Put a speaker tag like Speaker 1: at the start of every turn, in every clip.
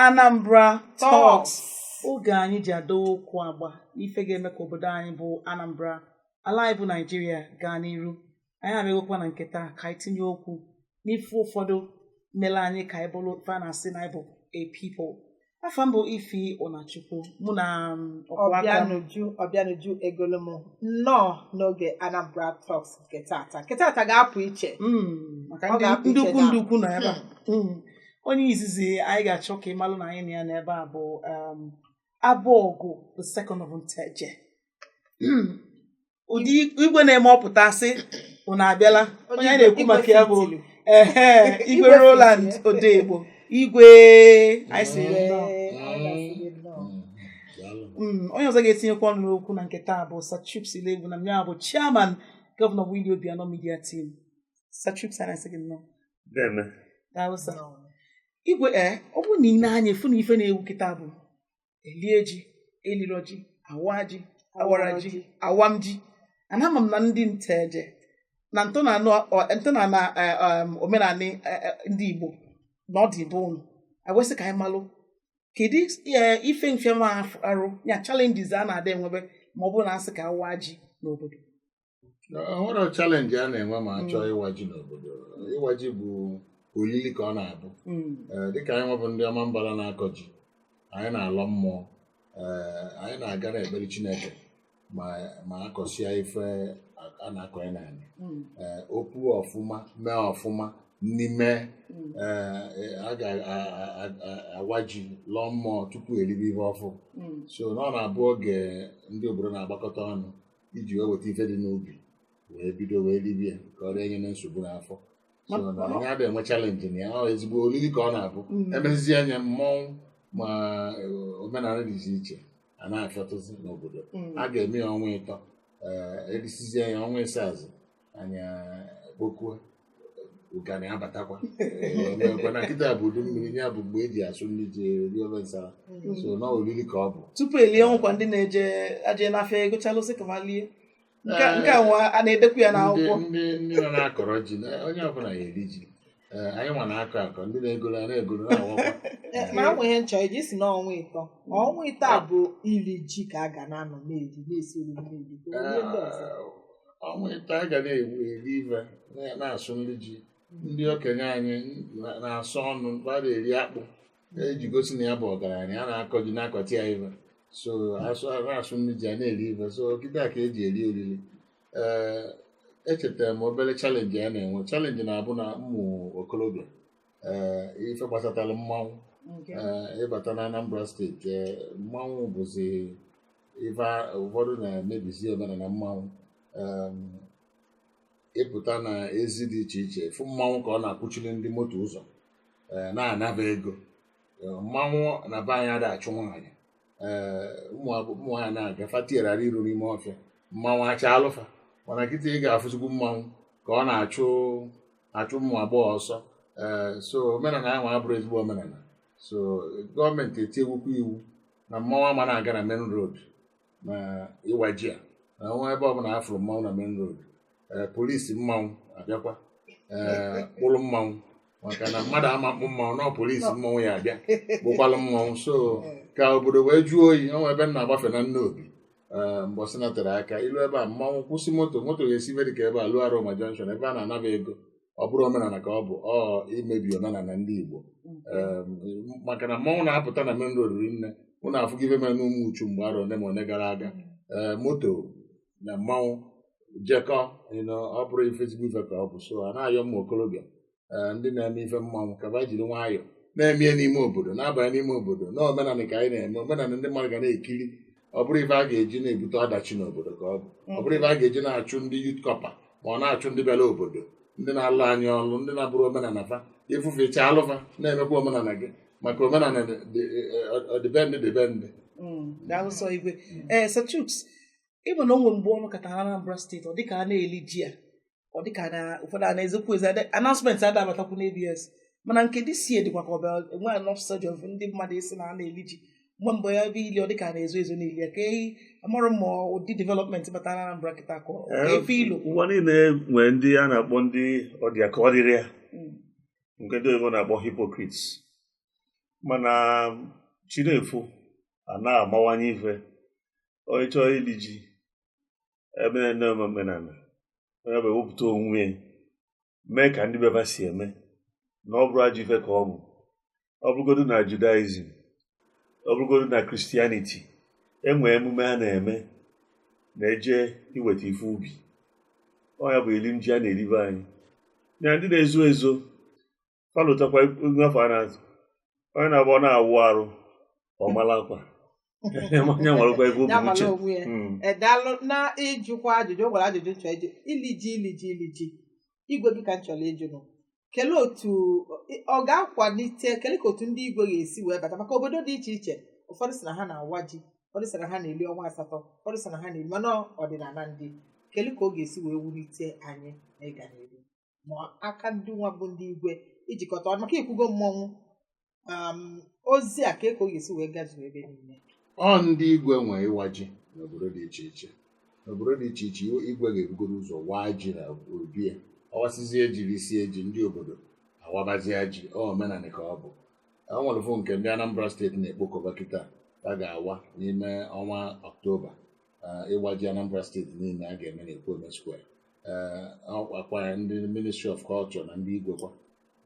Speaker 1: Anambra Talks, oge anyị ji adọwa okwu agba n'ife ga-eme ka obodo anyị bụ Anambra, ala anyị bụ Naijiria, gaa n'iru. Anyị abịagokwa na nke taa ka anyị tinye okwu n'ife ụfọdụ mere anyị ka anyị bụrụ ife a na-asị na anyị bụ a people. Afọ mbụ Ifi Ụnachukwu, mụ na ọkwụ aka
Speaker 2: Ọbịanuju, Ọbịanuju Egolum, nnọọ n'oge Anambra Talks nke tata. Nke tata ga-apụ iche.
Speaker 1: Maka
Speaker 2: Ọ
Speaker 1: ndị
Speaker 2: ga-apụ
Speaker 1: ndị
Speaker 2: iche
Speaker 1: ukwu
Speaker 2: na
Speaker 1: ndị ukwu nọ ebe a. Onye izizi anyị ga-achọ ka ị malụ na anyị na ya n'ebe a bụ Abọgụ the Second of Nteje. Ụdị igwe na-eme ọpụta sị unu abịala. Onye anyị na-ekwu
Speaker 2: Igwe
Speaker 1: maka ya bụ
Speaker 2: fitili.
Speaker 1: ehe, Igwe
Speaker 2: Igwe
Speaker 1: Roland
Speaker 2: fitili.
Speaker 1: Odegbo. Igwe, anyị sị
Speaker 2: Igwe,
Speaker 1: nnọọ.
Speaker 2: anyị na-asị gị nnọọ.
Speaker 3: Daalụ.
Speaker 1: Onye ọzọ ga-etinyekwa ọnụ n'okwu na nke taa bụ Sir Chuks Ilegbu, na ya bụ chairman Gọvanọ Willie Obianọ Media Team. Sir Chuks, anyị sị gị nnọọ.
Speaker 4: Deme.
Speaker 1: Daalụ, sir.
Speaker 2: Nnọọ.
Speaker 1: Igwe, ee, ọ bụrụ na ị na-anya efu na ife na-ewu kịta bụ elie ji, eliro ji, awa ji, awara ji, awam ji, ana ama m na ndị Nteje na ntọala omenala ndị Igbo na ọ dị be unu awesị ka anyị malụ kedu ife mfiama arụ ya, challenges a na-ada enwebe ma ọ bụrụ na asị ka awa ji n'obodo.
Speaker 3: O nwere challenge a na-enwe ma a chọọ ịwa ji n'obodo. Ịwa ji bụ olili ka ọ na-abụ. Ee, dịka anyị nwebụ ndị ọma mbara na-akọ ji, anyị na-alọ mmụọ. Ee, anyị na-aga na-ekpere Chineke ma akọsịa ife a na-akọnye n'ala. Ee, o puo ọfụma, mee ọfụma n'ime ee, a ga-awa ji, lọọ mmụọ tupu eribe ihe ọfụ. So na ọ na-abụ oge ndị obodo na-agbakọta ọnụ iji wee weta ife dị n'ubi wee bido wee ribie ka ọ dị na nsogbu n'afọ. So na anyị adịghị enwe challenge na ya. Ọ ezigbo oriri ka ọ na-abụ. Emezizi anya mmọnwụ ma omenala dị iche iche a na-afịọtụzi n'obodo. A ga-eme ya ọnwa 3. Ee, erisizie ya ọnwa ịsaazụ, anyị kpokuo ụgani abatakwa. Ee, emekwa na nkịta bụ udu mmiri, ya bụ mgbe eji asụ ndị ji eri ofe nsala. So na oriri ka ọ bụ.
Speaker 1: Tupu elie, nwekwa ndị na-eje aje n'afịa egochalụ sị ka ma lie. Nke a nwa a na-edekwu ya
Speaker 3: ndị
Speaker 1: n'akwụkwọ.
Speaker 3: Ndị nọ na-akọrọ ji na onye ọbụla ya eri ji. Ee, anyị nwa na-akọ akọ, ndị na-egoro a na-egoro na-awakwa.
Speaker 2: Ee, ma nwe ihe nchọ iji si n'ọnwa 3, ọnwa 3 a bụ iri ji ka a ga na-anọ na-eri, na-esi oriri, na-eri ka o rie ndị ọzọ.
Speaker 3: Ee, ọnwa 3 a ga na-ewu eri ive, na-asụ ndị ji. Ndị okenye anyị na-asọ ọnụ a na-eri akpụ eji gosi na ya bụ ọgaranya. A na-akọ ji, na-akọta ya ive, so asụ na-asụ ndị ji, a na-eri ive. So kịta ka eji eri oriri. Ee, echetara m obere challenge a na-enwe. Challenge na-abụ na ụmụ okorobịa, ee, ife gbasatara mmanwụ. Ee, ịbata na Anambra Steeti, ee, mmanwụ bụzi ife ụfọdụ na-emebizi omenala mmanwụ. Ịpụta na ezi dị iche iche, fụ mmanwụ ka ọ na-akwụchiri ndị moto ụzọ, ee, na-anaba ego. Ee, mmanwụ na be anyị adịghị achụ nwaanyị. Ee, ụmụ nwaanyị na-aga fatierara iru n'ime ọfịa, mmanwụ acha alụfa. Mana kịta ị ga-afụzikwu mmanwụ ka ọ na-achụ achụ ụmụ agbọghọ ọsọ. Ee, so omenala ahụ abụrụ ezigbo omenala. So gọọmenti etinyewukwa iwu na mmanwụ ama na-aga na main road na ịwa ji a, na nwa ebe ọbụla a fụrụ mmanwụ na main road, ee, polisi mmanwụ abịakwa, ee, kpụrụ mmanwụ, maka na mmadụ ama mkpụ mmanwụ na polisi mmanwụ ya abịa kpụkwalụ mmanwụ. So ka obodo wee jụọ oyi. Ọnwa ebe m na-agbafe na Nnobi, ee, mbọsị natere aka ilu ebe a, mmanwụ kwụsị moto. Moto ga-esi ebe dịka ebe a lụọ Aroma Junction ebe a na-anaba ego. Ọ bụrụ omenala ka ọ bụ, ọ imebi omenala ndị Igbo. Ee, maka na mmanwụ na-apụta na main road rinne. Ụnụ afụgo ife mere n'ụmụ uchu mgbe arọ ole ma ole gara aga. Ee, moto na mmanwụ jekọ, ọ bụrụ ife ezigbo ife ka ọ bụ. So a na-ayọ ụmụ okorobịa, ee, ndị na-eme ife mmanwụ ka ba jiri nwayọọ na-eme ihe n'ime obodo, na-abanye n'ime obodo na omenala ka anyị na-eme. Omenala ndị mmadụ ga na-ekiri. Ọ bụrụ ife a ga-eji na-ebute ọdachi n'obodo ka ọ bụ. Ọ bụrụ ife a ga-eji na-achụ ndị youth corper ma ọ na-achụ ndị bịara obodo, ndị na-alụ anyị ọlụ, ndị na-abụrụ omenala fa ifufecha alụfa na-emekwa omenala gị, maka omenala ọdịbendị dịbendị.
Speaker 1: Daalụ sọ, Igwe. Ee, Sir Chuks, ịbụ na o nwere mgbe ọnụ katara Anambra Steeti, ọ dịka a na-eli ji a, ọ dịka na ụfọdụ a na-ezekwu ezi announcement adabatakwu n'ABS, mana nke dị sie dịkwa ka ọ bịa enwe enough surge of ndị mmadụ isi na a na-eli ji mgbe mgbe ya ebe ili, ọ dịka a na-ezo ezo na-eli ya ka ehi amarụ ma ụdị development batara na Anambra kịta ka efe ilo.
Speaker 4: Ụwa niile nwere ndị a na-akpọ ndị ọdịya ka ọ dịrị ya, nke ndị oyibo na-akpọ hypocrites. Mana chi na-efo a na-amawanye ife. Onye chọrọ ili ji ebe na-eme omenala, onye bụ ewepụta onwe ya mee ka ndị beba si eme, na ọ bụrụ ajọ ife ka ọ bụ. Ọ bụrụgodu na Judaism, ọ bụrụgodu na Christianity, enwee emume a na-eme na-eje iweta ife ubi. Ọ ya bụ elim ji a na-eribe anyị na ndị na-ezo ezo falụtakwa afọ a na-azụ onye na-agba ọ na-awụ arụ ọ mara akwa ya nwerekwa ebe o
Speaker 2: Ya
Speaker 4: bu
Speaker 2: mara
Speaker 4: uche.
Speaker 2: Onwe ya. Edalụ na ịjụkwa ajụjụ, o nwere ajụjụ nchọ ịjụ. Ili ji, ili ji, ili ji, igwe gị ka m chọrọ ịjụ nụ. Kelee otu ọ ga-akwalite, kelee ka otu ndị igwe ga-esi wee bata, maka obodo dị iche iche, ụfọdụ sị na ha na-awa ji, ụfọdụ sị na ha na-eli ọnwa 8, ụfọdụ sị na ha na-eli, mana ọdịnala ndị kelee ka ọ ga-esi wee wulite anyị na ịga n'ihu ma aka ndị nwa bụ ndị igwe ijikọta ọnụ, maka ikwugo mmọnwụ ozi a ka ọ ga-esi wee gazuo ebe niile?
Speaker 3: Ọ ndị igwe nwe ịwa ji n'obodo dị iche iche. N'obodo dị iche iche, igwe ga-ebugoro ụzọ waa ji na obi ya. Ọwasịzie ji, risie ji, ndị obodo awabazie ji. Ọ omenala ka ọ bụ. O nwere fụ nke ndị Anambra Steeti na-ekpokọba kịta a ga-awa n'ime ọnwa Ọktoba. Ịwa ji Anambra Steeti niile a ga-eme na Ekwueme Square. Akwa ndị Ministry of Culture na ndị igwe kwa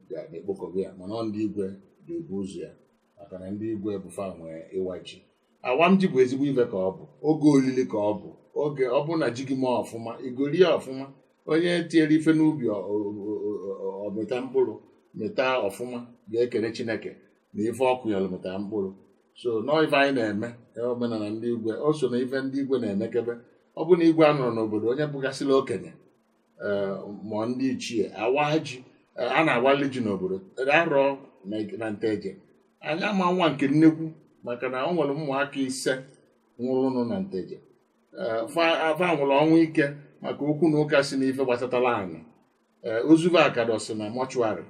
Speaker 3: na-ekpokọba ya, mana ọ ndị igwe ga-ebu ụzọ ya, maka na ndị igwe bụ fa nwee ịwa ji. Awam ji bụ ezigbo ife ka ọ bụ, oge olili ka ọ bụ, oge ọ bụ na ji gị mee ọfụma, igorie ọfụma. Onye tinyere ife n'ubi ọ mịta mkpụrụ, mịta ọfụma, ga-ekele Chineke na ife ọkụ ya mịta mkpụrụ. So nọọ ife anyị na-eme omenala ndị igwe, o so na ife ndị igwe na-emekebe. Ọ bụ na igwe a nọrọ n'obodo, onye bụgasịla okenye, ma ndị ichie awa ji. A na-awali ji n'obodo arọ na Nteje. Anyị ama nwa nke nnekwu, maka na o nwere ụmụaka 5 nwụrụnụ na Nteje. Fa nwụrụ ọnwụ ike maka okwu na ụka si n'ife gbasatara anyị. Ozuve akadọsi na mortuary,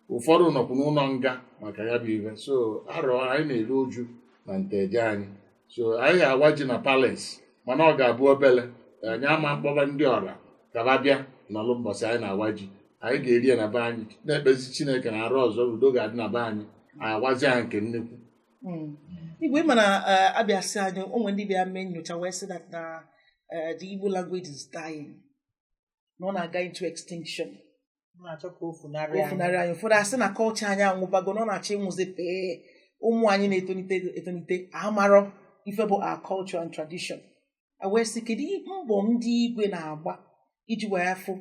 Speaker 3: ụfọdụ nọkwu n'ụlọ nga maka ya bụ ife. So arọ anyị na-eru uju na Nteje anyị. So anyị ga-awa ji na palace, mana ọ ga-abụ obele. Anyị ama mkpọba ndị ọra ka ba bịa nọlụ mbọsị anyị na-awa ji. Anyị ga-eri ya na be anyị, na-ekpezi Chineke na arụ ọzọ udo ga-adị na be anyị, anyị awazi ya nke nnekwu.
Speaker 1: Igwe, ịma na abịa sị anyị onwe ndị bịa mee nyocha wee sị that na the Igbo language is dying, na ọ na-aga into extinction.
Speaker 2: M na-achọ ka o funarị
Speaker 1: o
Speaker 2: anyị.
Speaker 1: Funarị anyị. Ụfọdụ asị na kọlchọ anyị anwụbago, na ọ na-achọ ịnwụzi pee. Ụmụ anyị na-etonite etonite amarọ ife bụ our culture and tradition. A wee sị, kedu mbọ ndị igwe na-agba iji wee fụ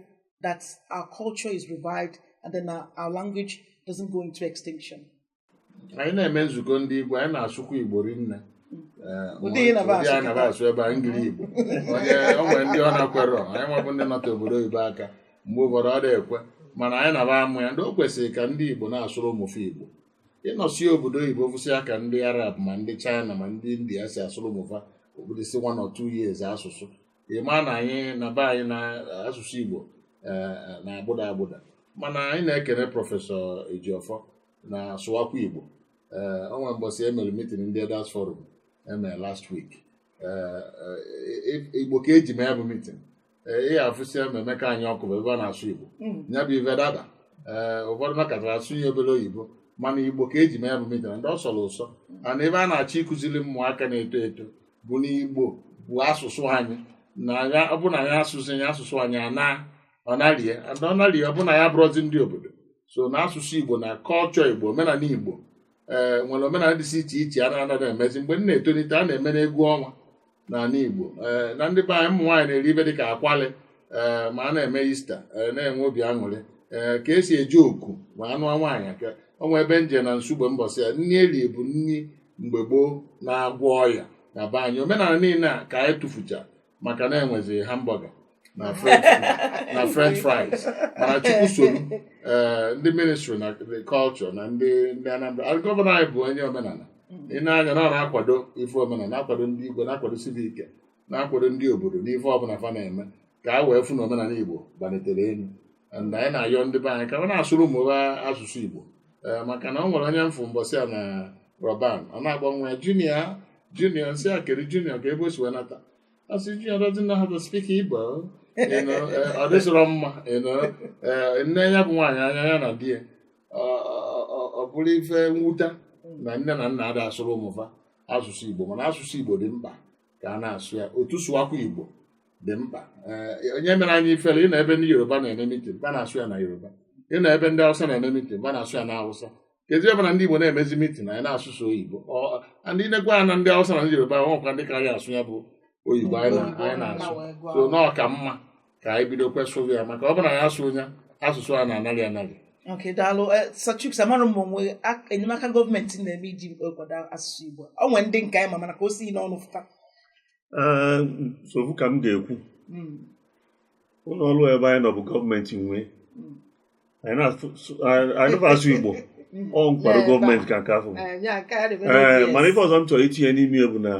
Speaker 1: that our culture is revived and then our language doesn't go into extinction?
Speaker 3: Anyị na-eme nzukọ ndị igwe, anyị na-asụkwa Igbo rinne.
Speaker 1: Ụdị ị na-aba
Speaker 3: ụdị
Speaker 1: asụ
Speaker 3: anyị na-aba
Speaker 1: kịta.
Speaker 3: Asụ ebe a ngiri Igbo. Onye o nwere ndị ọ na-akwerọ, anyị nwabụ ndị nọta obodo oyibo aka mgbe ụfọdụ ọ na-ekwe, mana anyị na-aba amụ ya. Ndị o kwesịrị ka ndị Igbo na-asụrụ ụmụfe Igbo. Ịnọsi obodo oyibo fụsị aka ndị Arab ma ndị China ma ndị India si asụrụ ụmụfa obodo si 1 or 2 years asụsụ, ị maa na anyị na be anyị na asụsụ Igbo na-agbụda agbụda. Mana anyị na-ekene Professor Ejiofor na asụwakwa Igbo. O nwere mbọsị emere meeting ndị Elders Forum emere last week. Igbo ka eji mee ya bụ meeting. Ị ga-afụsị ya ma Emeka anyị ọkụ bụ ebe a na-asụ Igbo. Ya bụ ife daba. Ụfọdụ nakọtara asụ ya obere oyibo, mana Igbo ka eji mee ya bụ meeting. Ndị ọ sọrọ ụsọ mana ebe a na-achọ ịkụziri ụmụaka na-eto eto bụ na Igbo bụ asụsụ anyị, na ọ bụ na anyị asụsụ ya, asụsụ anyị ana ọ narie and ọ narie, ọ bụ na ya bụrụzi ndị obodo. So na asụsụ Igbo na kọlchọ Igbo, omenala Igbo, nwere omenala dị iche iche a na-anaghị emezi. Mgbe m na-etolite, a na-eme n'egwu ọnwa n'ala Igbo. Na ndị be anyị, ụmụ nwaanyị na-eri ibe dịka akwali, ma a na-eme Ista, na-enwe obi aṅụrị, ka esi eji oku ma anụ nwaanyị ka onwe ebe nje na nsugbe mbọsị ya nni eri bụ nni mgbe gboo na-agwọ ọya na be anyị. Omenala niile a ka anyị tụfucha maka na enwezi hamburger na french fries. Mana Chukwu soro, ndị ministry na the culture na ndị Anambra gọvanọ anyị bụ onye omenala. Ị na-anya na ọ na-akwado ife omenala, na-akwado ndị igwe, na-akwado civic, na-akwado ndị obodo n'ife ọbụla fa na-eme ka a wee fụ na omenala Igbo gbalitere elu. And anyị na-ayọ ndị be anyị ka ọ na-asụrụ ụmụ ha asụsụ Igbo, maka na ọ nwere onye mfụ mbọsị a na Roban, ọ na-akpọ nwa ya Junior, Junior. Nsị a kedu Junior ka ebe o si wee nata? A sị Junior doesn't know how to speak Igbo. Ọ dịsịrọ mma. Nne ya bụ nwaanyị anya ya na di ya, ọ bụrụ ife mwute. Na nne na nna ada asụrụ ụmụfa asụsụ Igbo, mana asụsụ Igbo dị mkpa ka a na-asụ ya. Otu sụwakwa Igbo dị mkpa. Ee, onye mere anyị ifere, ị na ebe ndị Yoruba na-eme meeting, ba na-asụ ya na Yoruba. Ị na ebe ndị Hausa na-eme meeting, ba na-asụ ya na Hausa. Kedu ebe na ndị Igbo na-emezi meeting anyị na-asụsụ oyibo? Ndị nekwa ya na ndị Hausa na ndị Yoruba nwekwa ndị karịa asụ ya bụ oyibo anyị na-asụ. So na ọ ka mma ka anyị bido kwesịrị ya, maka ọ bụrụ na ya asụ onye asụsụ a na-anaghị anaghị.
Speaker 1: Ok, daalụ. Sir Chuks, amara m onwe enyemaka gọọmenti na-eme iji kwado asụsụ Igbo. O nwere ndị nke anyị ma, mana ka o si n'ọnụ fụta.
Speaker 4: Ee, nsogbu ka m ga-ekwu. Ụlọ ọrụ ebe anyị nọ bụ gọọmenti nwe. Anyị na-asụ asụ Igbo. Ọ nkwado
Speaker 2: N'ebe a.
Speaker 4: gọọmenti ka nke afọ.
Speaker 2: Ee, ya nke a na-eme
Speaker 4: Ee,
Speaker 2: n'OBS.
Speaker 4: mana ife ọzọ m chọrọ itinye n'ime ya bụ na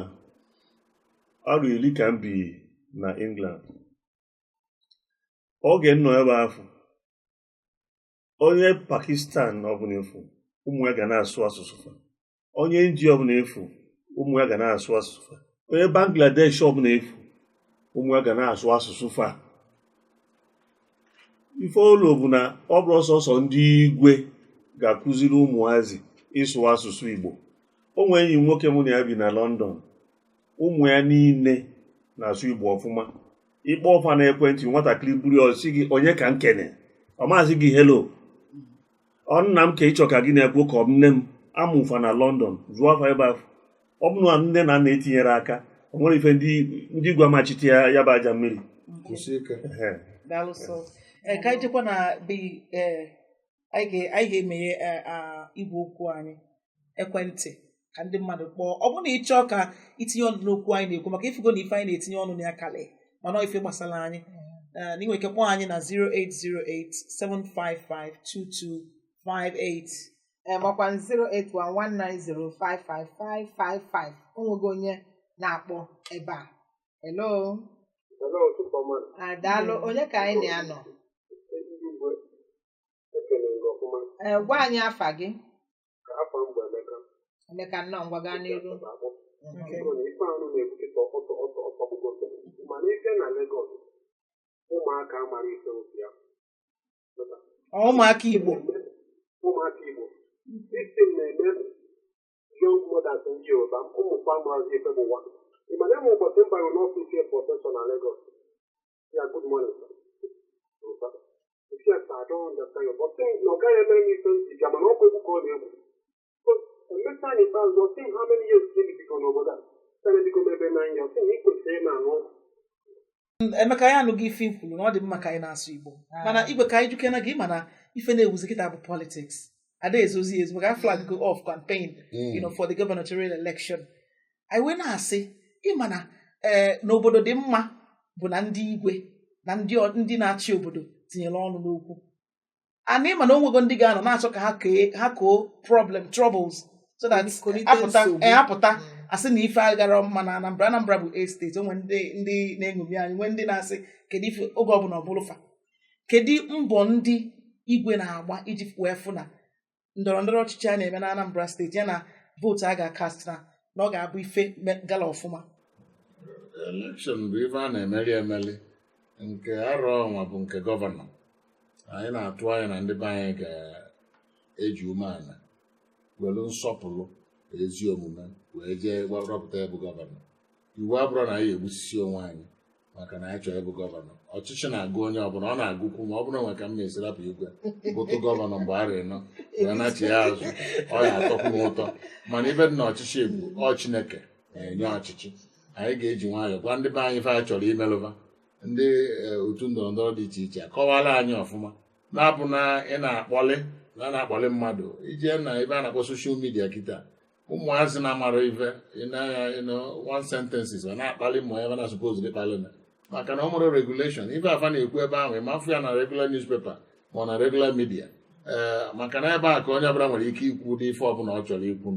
Speaker 4: arọ 10 ka m bi na England. Oge m nọ ebe ahụ, onye Pakistan ọbụla efu, ụmụ ya ga na-asụ asụsụ fa. Onye India ọbụla efu, ụmụ ya ga na-asụ asụsụ fa. Onye Bangladesh ọbụla efu, ụmụ ya ga na-asụ asụsụ fa. Ife ụlọ bụ na ọ bụrụ sọsọ ndị igwe ga-akụziri ụmụazị ịsụ asụsụ Igbo. O nwee enyi nwoke mụ na ya bi na London, ụmụ ya niile na-asụ Igbo ọfụma. Ịkpọ ọfa na ekwentị, nwatakịrị buru ya, ọsị gị, "Onye ka m kene?" Ọ maazị gị, "Hello, ọ nna m ka ịchọ ka gị na-ekwu ka ọ bụ nne m." Amụfa na London, zụọ afa ebe ahụ. Ọ bụrụ na nne na nna etinyere aka, o nwere ife ndị igwe amachite ya, ya bụ aja mmiri.
Speaker 3: Kwụsị ike.
Speaker 4: Ehe.
Speaker 1: Daalụ sọ. Ee, ka anyị jekwa na be ee anyị ga-emeghe igwe okwu anyị, ekwentị, ka ndị mmadụ kpọọ. Ọ bụrụ na ị chọọ ka itinye ọnụ n'okwu anyị na-ekwu, maka ifugo na ife anyị na-etinye ọnụ na ya kalị, mana ọ ife gbasara anyị. Ee, na ị nwere ike kpọọ anyị na 0808 755 2258.
Speaker 2: Ee, makwa 08119055555. O nwego onye na-akpọ ebe a. Hello.
Speaker 5: Hello, ụtụtụ ọma.
Speaker 2: Ah, daalụ. Onye ka anyị na-anọ?
Speaker 5: Ndị Igbo, ekele gị ọfụma.
Speaker 2: Ee, gwa anyị afa gị.
Speaker 5: Ka afọ m bụ Emeka.
Speaker 2: Emeka, nnọọ, ngwa, gaa n'iru.
Speaker 5: Akpọ.
Speaker 1: Okay.
Speaker 5: Biko na ife anụ na-ebukịta ọtọ ọtọ ọtọ ọgbụgbọ, mana ife na Lagos, ụmụaka amara ife obi ya.
Speaker 1: Ọ ụmụaka Igbo?
Speaker 5: Ụmụaka Igbo. This thing na-eme young mothers ndị Yoruba, ụmụ farmers, ife bụ ụwa. Ị mana enwe ụbọchị m bara n'ọfịs professor na Lagos. Ya, "Good morning, sir." If yes, I don't understand you. But think, na ọ gaghị emere m ife ntị bịa, mana ọ bụ egwu ka ọ na-egwu. So, emechaa n'ikpeazụ, ọ sị m, "How many years ka ebibigo n'obodo a?" Sị na ebigo m ebe 9 years. Sị na ị kwesịrị ị na-anụ ọgwụ.
Speaker 1: Emeka, ya anụghị ife i kwuru na ọ dị mma ka anyị na-asụ Igbo, mana igwe, ka anyị jukena gị, mana ife na-ewuzi kịta bụ politics ada ezozi ezu, maka flag go off campaign for the gubernatorial election. Anyị wee na-asị, ịma na ee n'obodo dị mma bụ na ndị igwe na ndị na-achị obodo tinyere ọnụ n'okwu ana. Ịma na o nwego ndị ga-anọ na-achọ ka ha kee ha koo problem, troubles, so that
Speaker 2: Kolite
Speaker 1: apụta
Speaker 2: nsogbu.
Speaker 1: Ee, apụta asị na ife agara mma na Anambra. Anambra bụ a steeti onwe ndị na-eṅomi anyị, nwee ndị na-asị kedu ife oge ọbụla ọ bụrụ fa. Kedu mbọ ndị igwe na-agba iji wee fụ na ndọrọ ndọrọ ọchịchị a na-eme na Anambra steeti, ya na vootu a ga-akast, na ọ ga-abụ ife gala ọfụma?
Speaker 3: Election bụ ife a na-emeli emeli. Nke arọ ọnwa bụ nke gọvanọ. Anyị na-atụ anya na ndị be anyị ga-eji umeala welu nsọpụrụ na ezi omume wee jee rọpụta ịbụ gọvanọ. Iwu abụrụ na anyị egbusisi onwe anyị maka na anyị chọrọ ịbụ gọvanọ. Ọchịchị na-agụ onye ọbụla, ọ na-agụkwu ma ọ bụrụ nwe ka m na-esi rapụ igwe bụtụ gọvanọ mgbe arọ 4 wee nachi ya azụ, ọ ya atọkwu m ụtọ. Mana ife dị n'ọchịchị bụ ọ Chineke na-enye ọchịchị. Anyị ga-eji nwayọọ gwa ndị be anyị ife anyị chọrọ imelụba. Ndị otu ndọrọ ndọrọ dị iche iche akọwala anyị ọfụma, na-abụ na ị na-akpọlị na na-akpọlị mmadụ ije na ebe a na-akpọ social media kịta. Ụmụazị na-amara ife ị na-anya one sentences ọ na-akpali mmụ ebe na suppose gị kpalị na maka na ọ nwere regulation. Ife afa na-ekwu ebe ahụ, ịmafụ ya na regular newspaper ma ọ na regular media, ee, maka na ebe a ka onye ọbụla nwere ike ikwu ụdị ife ọbụla ọ chọrọ ikwu.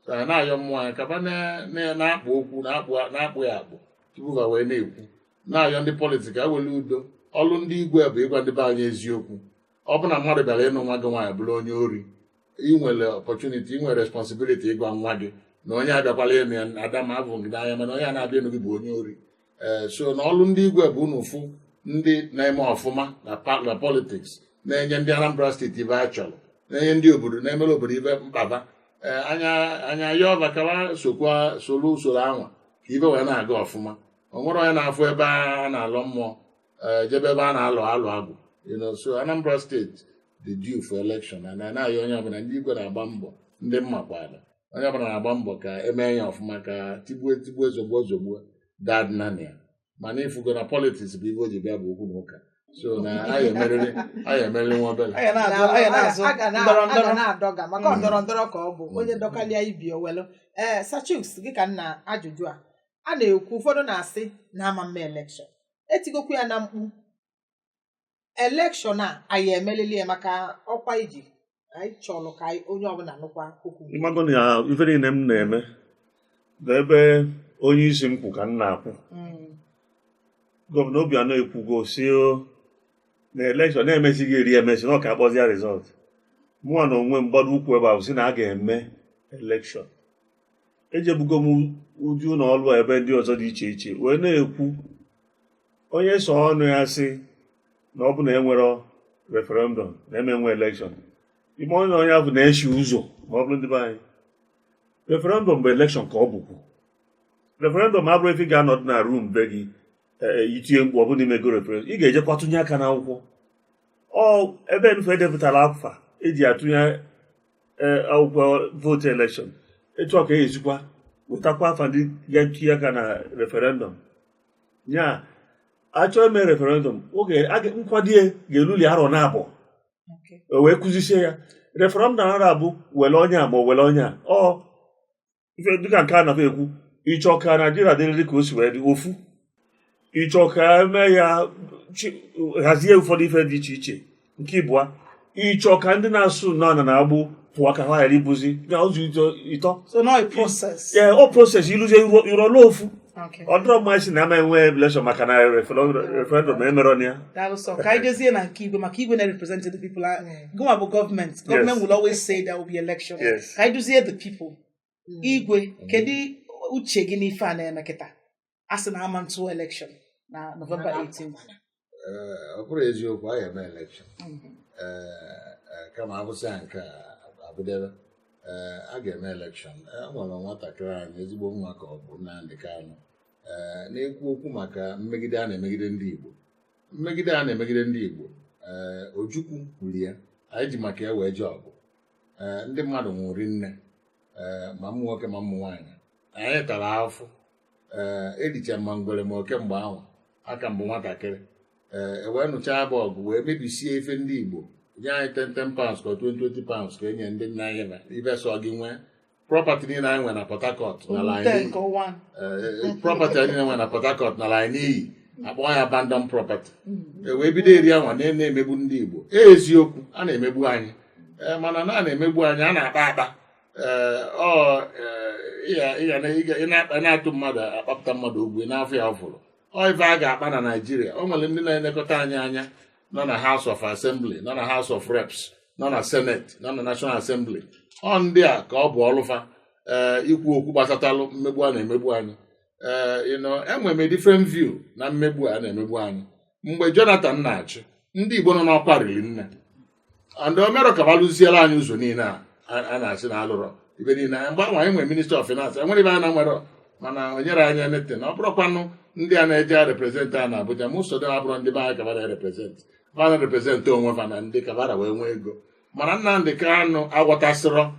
Speaker 3: So anyị na-ayọ mmụọ anyị kaba na-akpụ okwu na-akpụ ya akpụ tupu ha wee na-ekwu. Na-ayọ ndị politics ewele udo. Ọlụ ndị igwe bụ ịgwa ndị be anyị eziokwu. Ọ bụ na mmadụ bịara ịnụ nwa gị nwaanyị bụrụ onye ori, ị nwere opportunity, ị nwere responsibility ịgwa nwa gị na onye abịakwala ịnụ ya, ada ma abụ gị n'anya, mana onye a na-abịa ịnụ gị bụ onye ori. Ee, so na ọlụ ndị igwe bụ unu fụ ndị na-eme ọfụma na politics, na-enye ndị Anambra steeti ibe a chọrọ, na-enye ndị obodo, na-emere obodo ibe mkpaba. Ee, anya ya ọba kaba sokwa soro usoro anwa ka ibe wee na-aga ọfụma. O nwere onye na-afụ ebe a na-alọ mmụọ, ee, jebe ebe a na-alọ alụ agwụ. So Anambra State dị due for election and na-ayọ onye ọbụla, ndị igwe na-agba mbọ, ndị mmakwala, onye ọbụla na-agba mbọ ka emee ya ọfụma, ka tigbue tigbue, zọgbuo zọgbuo dad naanị ya. Mana ịfụgo na politics bụ ibe o ji bịa bụ okwu na ụka, so na anyị emerịrị nwa obere.
Speaker 1: Anyị na-azụ, anyị na-azụ
Speaker 2: A ga
Speaker 1: ndọrọ
Speaker 2: a ga
Speaker 1: ndọrọ.
Speaker 2: Na-adọga maka ndọrọ ndọrọ ka ọ bụ onye dọkalịa ibi owelu. Ee, Sachuks, gị ka nna ajụjụ a a na-ekwu, ụfọdụ na-asị na ama mma election, etigokwu ya na mkpu election a anyị emelili ya maka ọkwa iji anyị chọrọ ka onye ọbụla nụkwa okwu.
Speaker 4: Ịmago na ife niile m na-eme bụ ebe onye isi m kwụ ka m na-akwụ. Gọvanọ Obianọ ekwugo si na election na-emesighị eri emesi na ọ ka akpọzi ya result. Mụnwa na onwe m gbado ụkwụ ebe ahụ si na a ga-eme election. Ejebugo m ụdị ụlọ ọrụ a ebe ndị ọzọ dị iche iche wee na-ekwu, onye so ọnụ ya sị na ọ bụ na enwero referendum na eme nwe election, ime onye na onye ahụ na-eshi ụzọ. Ma ọ bụrụ ndị be anyị, referendum bụ election ka ọ bụkwu. Referendum abụrụ efe ị ga-anọdụ na room be gị, ee, itinye mkpu. Ọ bụrụ na imego referendum, ị ga-ejekwa tụnye aka n'akwụkwọ. Ọ ebe nfe edepụtara afa eji atụnye, ee, akwụkwọ vote election, etu a ka esikwa wetakwa afa ndị ga-etinye aka na referendum. Ya achọọ ime referendum, oge nkwado ya ga-eruli arọ na abụọ. O wee kụzisie ya referendum ara abụ were onye a ma ọ were onye a. Ọ ife dịka nke a na ekwu, ịchọ ka Naijiria dịrịrị ka o si wee dị ofu, ịchọ ka eme ya hazie ụfọdụ ife dị iche iche. Nke ịbụa, ịchọ ka ndị na-asụ nọ na na-agbụ pụọ ka ha ghara ịbụzi na ụzọ ịtọ.
Speaker 1: So now a process.
Speaker 4: Ee, ọ process ịlụzie ịrọla ofu. Ọ dịrọ mma isi na ama enwe election maka na referendum emerọ na ya.
Speaker 1: Daalụ sọ. Ka anyị jezie na nke igwe, maka igwe na-represent the people. Gụnwa bụ gọọmenti. Gọọmenti will always say there will be election. Ka anyị duzie the people. Igwe, kedu uche gị n'ife a na-eme kịta? A sị na ama ntụ election na November 18th.
Speaker 3: Ee, ọ bụrụ eziokwu, anyị eme election. Ee, kama abụsị ya nke a abụdebe, ee, a ga-eme election. E nwere nwatakịrị anyị, ezigbo nwa ka ọ bụ, Nnamdi Kanu, ee, na-ekwu okwu maka mmegide a na-emegide ndị Igbo, mmegide a na-emegide ndị Igbo. Ee, Ojukwu kwuru ya, anyị ji maka ya wee jee ọgụ. Ee, ndị mmadụ nwụrụ nne, ee, ma ụmụ nwoke ma ụmụ nwaanyị. Anyị tara afụ, ee, ericha ma ngwere ma oke mgbe ahụ aka mbụ nwatakịrị. Ee, e wee nụchaa bụ ọgụ wee mebisie ife ndị Igbo, nye anyị 10 10 pounds ka ọ 20 20 pounds ka enye ndị nna anyị na ibe sọ gị nwee property niile anyị nwere na Port Harcourt nala anyị
Speaker 1: Ten
Speaker 3: n'iyi.
Speaker 1: ka one.
Speaker 3: Ee, property anyị niile nwere na Port Harcourt nala anyị n'iyi, akpọ ya abandon property. E wee bido eri anwa na-emegbu ndị Igbo. Eziokwu, a na-emegbu anyị. Ee, mana na a na-emegbu anyị, a na-akpa akpa. Ee, ọ ee, ị na-atụ mmadụ, akpapụta mmadụ ogwe n'afọ ya ọfụrụ. Ọ ife a ga-akpa na Naịjirịa, o nwere ndị na-elekọta anyị anya nọ na House of Assembly, nọ na House of Reps, nọ na Senate, nọ na National Assembly. Ọ ndị a ka ọ bụ ọlụfa, ee, ikwu okwu gbasatalụ mmegbu a na-emegbu anyị. Ee, enwere m a different view na mmegbu a na-emegbu anyị. Mgbe Jonathan na-achị, ndị Igbo nọ n'ọkwa riri nne and omero ka balụziela anyị ụzọ niile a a na-asị na alụrọ ibe niile. Mgbe ahụ anyị nwere minister of finance, enwere ibe anyị na nwere, mana o nyere anyị anything. Ọ bụrụkwanụ ndị a na-eje represent a na Abuja, ma ụsọ abụrụ ndị be anyị kabara represent, fa na represent onwe fa na ndị kabara wee nwee ego. Mana Nnamdị Kanụ aghọtasịrọ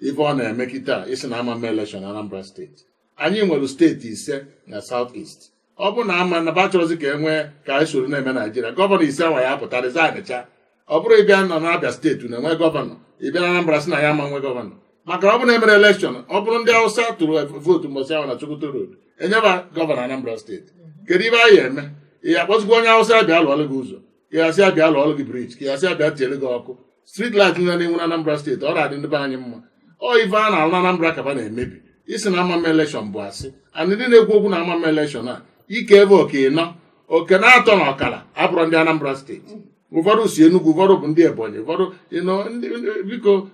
Speaker 3: ife ọ na-eme kịta, isi na ama mme election na Anambra Steeti. Anyị nwere steeti ise na South East. Ọ bụ na ama na bachọrọzi ka e nwee ka anyị soro na-eme Naijiria, gọvanọ ise anwa ya apụta resign cha. Ọ bụrụ ịbịa nọ n'Abịa Steeti na enwe gọvanọ, ịbịa na Anambra sị na ya ama nwe gọvanọ, maka ọ bụrụ na emere election, ọ bụrụ ndị Hausa tụrụ vootu mbọsị ahụ na Sokoto Road, enyeba gọvanọ Anambra Steeti, kedu ibe anyị eme? Ị akpọzikwa onye Hausa bịa lụọlụ gị ụzọ, ka ya sị abịa lụọlụ gị bridge, ka ya sị abịa tiele gị ọkụ street light niile na-enwe na Anambra Steeti? Ọ na-adị ndị be anyị mma. Ọ ife a na-alụ na Anambra kaba na-emebi. Isi na ama election bụ asị. And ndị na-ekwu okwu na ama election a, ike ebe oke ịnọ, oke na-atọ na ọkara abụrụ ndị Anambra Steeti. Ụfọdụ si Enugu, ụfọdụ bụ ndị Ebonyi, ụfọdụ biko,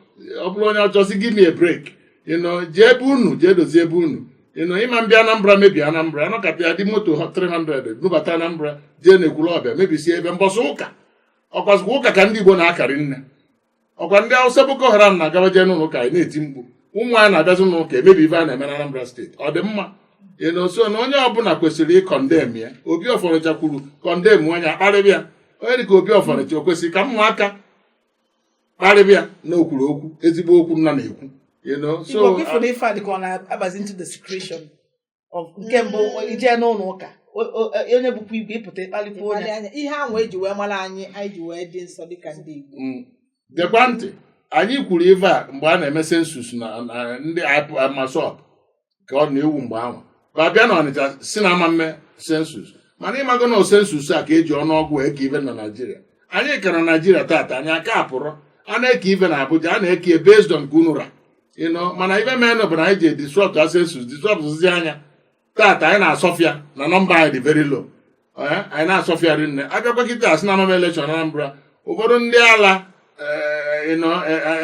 Speaker 3: ọ bụrụ onye ọchọsị, give me a break. Jee ebe unu jee dozie ebe unu ịma mbịa Anambra mebie Anambra. Anọkata ya dị moto 300 nubata Anambra, jee n'Ekwulọbịa mebisie ebe mbọsị ụka. Ọkwazikwa ụka ka ndị Igbo na-akarị nne. Ọkwa ndị Hausa Boko Haram na-agaba jee n'ụlọ ụka anyị na-eti mkpu. Ụmụ anyị na-abịazi n'ụka emebi ife a na-eme na Anambra Steeti. Ọ dị mma ịnọ so na onye ọbụla kwesịrị ịcondemn ya. Obi of Ọnịcha kwuru condemn onye akparịbịa onye dịka Obi of Ọnịcha. O kwesịrị ka ụmụaka kparịbịa na okwuru okwu, ezigbo okwu nna na-ekwu. So
Speaker 1: Igbo kwifụ na ife a dịka ọ na-abazi into desecration of nke mbụ, ije n'ụlọ ụka, onye bụkwa igwe ịpụta ịkpalikwa
Speaker 2: Ịkpali
Speaker 1: onye
Speaker 2: anya ihe ahụ eji wee mara anyị, anyị ji wee dị nsọ dịka ndị Igbo.
Speaker 3: Gekwa ntị, anyị kwuru ife a mgbe a na-eme census na ndị MASSOB ka ọ na-ewu mgbe ahụ ba bịa na Ọnịcha si na ama mme census, mana ịmago na census a ka eji ọnụọgụ eke ife na Naijiria. Anyị ka na Naijiria tata, anyị aka apụrọ. A na-eke ife na Abuja, a na-eke based on ka unu ra mana ife menụ bụ na anyị ji disrupt a census, disrupt anya tata anyị na-asọfịa na nọmba anyị dị very low. Anyị na-asọfịa rinne. Abịakwa kịta asị na amama election Anambra, ụfọdụ ndị ala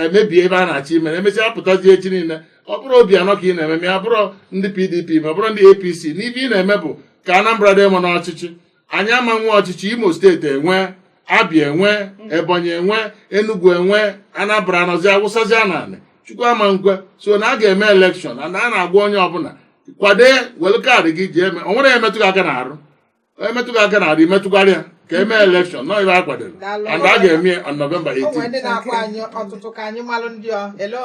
Speaker 3: emebie ebe a na-achọ ime, emesịa pụtazie echi niile, ọ bụrụ Obianọ ka ị na-eme, ma ya bụrụ ndị PDP, ma ọ bụrụ ndị APC, n'ife ị na-eme bụ ka Anambra dị mma n'ọchịchị. Anyị ama nwe ọchịchị. Imo Steeti enwe, Abịa enwe, Ebonyi enwe, Enugu enwe, Anambra nọzi awụsazịa naanị. Chukwu ama nkwe. So na a ga-eme election and a na-agwa onye ọbụla kwado, were kaadị gị jee eme. O nwere ya emetụ gị aka n'arụ, emetụ gị aka n'arụ, imetụgharị ya ka eme election nọ ibe a kwadoro.
Speaker 2: Daalụ.
Speaker 3: And a ga-eme ya on November
Speaker 2: O nwere
Speaker 3: 18.
Speaker 2: ndị na-akpọ anyị ọtụtụ, ka anyị malụ ndị ọ. Hello,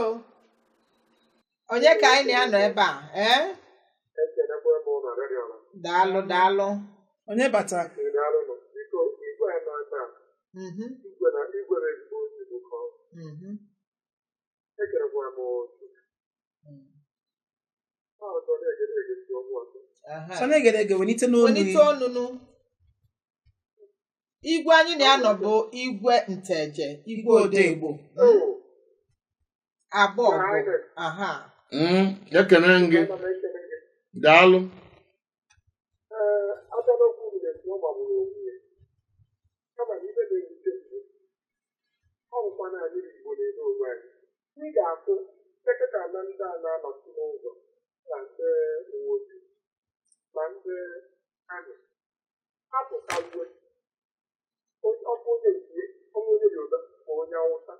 Speaker 2: onye ka anyị na-anọ ebe a? Ee.
Speaker 5: Ekenekwa m na redio na.
Speaker 2: Daalụ, daalụ.
Speaker 1: Onye bata?
Speaker 5: Daalụ. Biko, igwe a na-ata igwe na igwe na ezigbo onye Igbo ka ọ ekerekwa m otu ọzọ na-egede egesi ọgwụ ọzọ.
Speaker 2: Aha.
Speaker 1: Sọ na-egede ege, welite n'olu.
Speaker 2: Welite ọnụnụ. Igwe anyị na-anọ bụ Igwe Nteje, Igwe Odegbo.
Speaker 5: Oh,
Speaker 2: abụọ bụ aha.
Speaker 3: Ekene m gị.
Speaker 5: Ana m ekele gị.
Speaker 3: Daalụ.
Speaker 5: Ee, abịa n'okwu unu na-ekwu, ọ gbagburu onwe ya, kama na ibe na-ewute m bụ, ọ bụkwa na anyị Igbo na-eme onwe anyị. Ị ga-afụ sekịta na ndị a na-anọchi n'ụzọ, na ndị uwe ojii ma ndị amị apụta uwe ọkụ, onye nke onye onye Yoruba ma onye Awụsa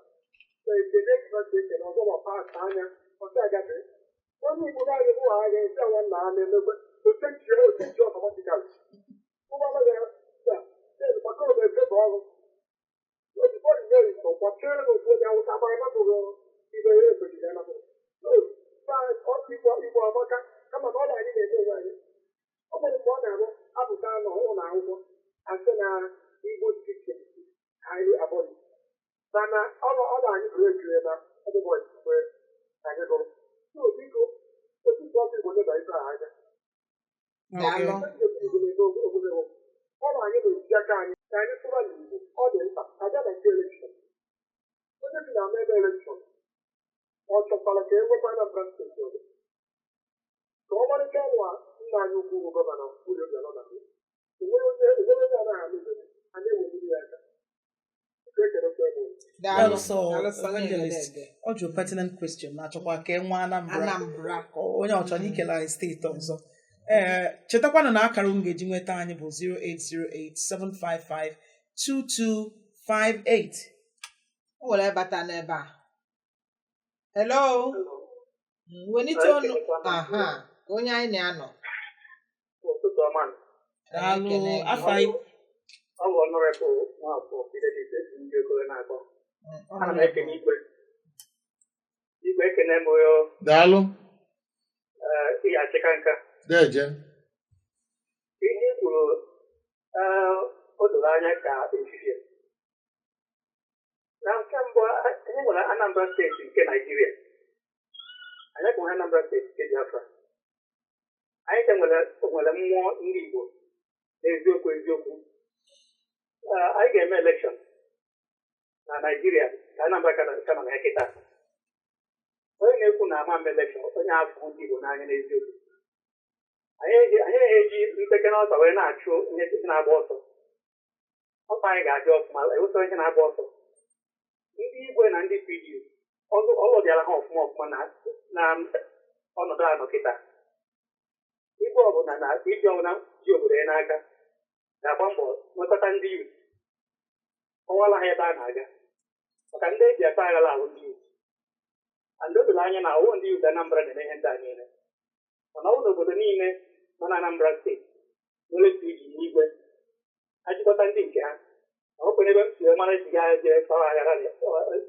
Speaker 5: na ekele ka ekele ọzọ, ma paasị anya ọsị agafe. Onye Igbo na-arị bụ agha esi awa nna ha na-emekwe ochechie ochechie automatically ụgbọala ya ya maka ọ na-efe ọrụ ozugbo mere gbachere n'otu onye Awụsa agbara napụrụ ibe ya ekwesịrị ya napụrụ. Igbo Igbo amaka, kama na ọ na anyị na-eme onwe anyị. Ọ nwere mgbe ọ na-arụ apụta n'ụlọ akwụkwọ asị na Igbo teaching is highly abolished, mana ọ na anyị gụrụ ekiri na ọgbụgbọ mgbe anyị gụrụ. So biko, otu ọkụ Igbo leba ife a anya.
Speaker 2: Daalụ.
Speaker 5: Igbo na-eme omume, ọ na anyị na-eji aka anyị ka anyị sụba n'Igbo. Ọ dị mkpa abịa na nke election. Onye bi na ama ebe election, ọ chọkwara ka e nwekwa Anambra Steeti ọzọ, ka ọ marịcha ọnwa nna anyị ukwu bụ Gọvanọ Willie Obianọ na ya. Onwere onye onwere onye anaghị anụ ibe a na-eweliri ya aka. Biko, ekelekwa m unu.
Speaker 2: Daalụ.
Speaker 1: Daalụ sọ.
Speaker 2: Daalụ sọ.
Speaker 1: Evangelist.
Speaker 2: Na-egede.
Speaker 1: Ọ jụrụ pertinent question, na-achọkwa ka e nwee Anambra.
Speaker 2: Anambra.
Speaker 1: Ka onye ọ chọrọ ikele anyị steeti ọzọ. Ee, chetakwanụ na akara unu ga-eji nweta anyị bụ 08087552258.
Speaker 2: O nwere bata n'ebe a. Hello. Welite ọnụ aha ka onye anyị na-anọ.
Speaker 6: Ụtụtụ ọma.
Speaker 1: Daalụ.
Speaker 2: Ekele gị.
Speaker 1: Afọ anyị?
Speaker 6: Ọ bụ Honourable Nwafọ Fidelis esi ndị okoro na-akpọ. Ana m ekene igwe. Igwe, ekene m oyo.
Speaker 3: Daalụ.
Speaker 6: Ihe achịka nka.
Speaker 3: Deje.
Speaker 6: Ihe i kwuru, o doro anya ka efifie. Na nke mbụ, anyị nwere Anambra Steeti nke Naijiria. Anyị nwere Anambra Steeti nke Biafra. Anyị ka nwere mmụọ ndị Igbo n'eziokwu eziokwu. Anyị ga-eme election na Naijiria ka Anambra ka nọ na ya kịta. Onye na-ekwu na ama m election, onye afọ ndị Igbo n'anya n'eziokwu. Anyị eji mpekere ọsọ wee na-achụ ihe na-agba ọsọ. Ọkpa anyị ga-adị ọfụma eweta ihe na-agba ọsọ. Ndị igwe na ndị PG, ọlụ dịara ha ọfụma ọfụma na ọnọdụ a nọ kịta. Igwe ọbụla na PG ọbụla ji obodo ya n'aka ga-agba mbọ nwekọta ndị youth, kọwara ha ebe a na-aga, maka ndị eji ata aghara ahụ ndị youth. And o doro anya na ọwụ ndị youth Anambra na-eme ihe ndị a niile, mana ọ bụ n'obodo niile nọ na Anambra Steeti nwere PG n'igwe achịkọta ndị nke ha na ọ kwere ebe m si wee mara esi gaa jee kpawa aghara,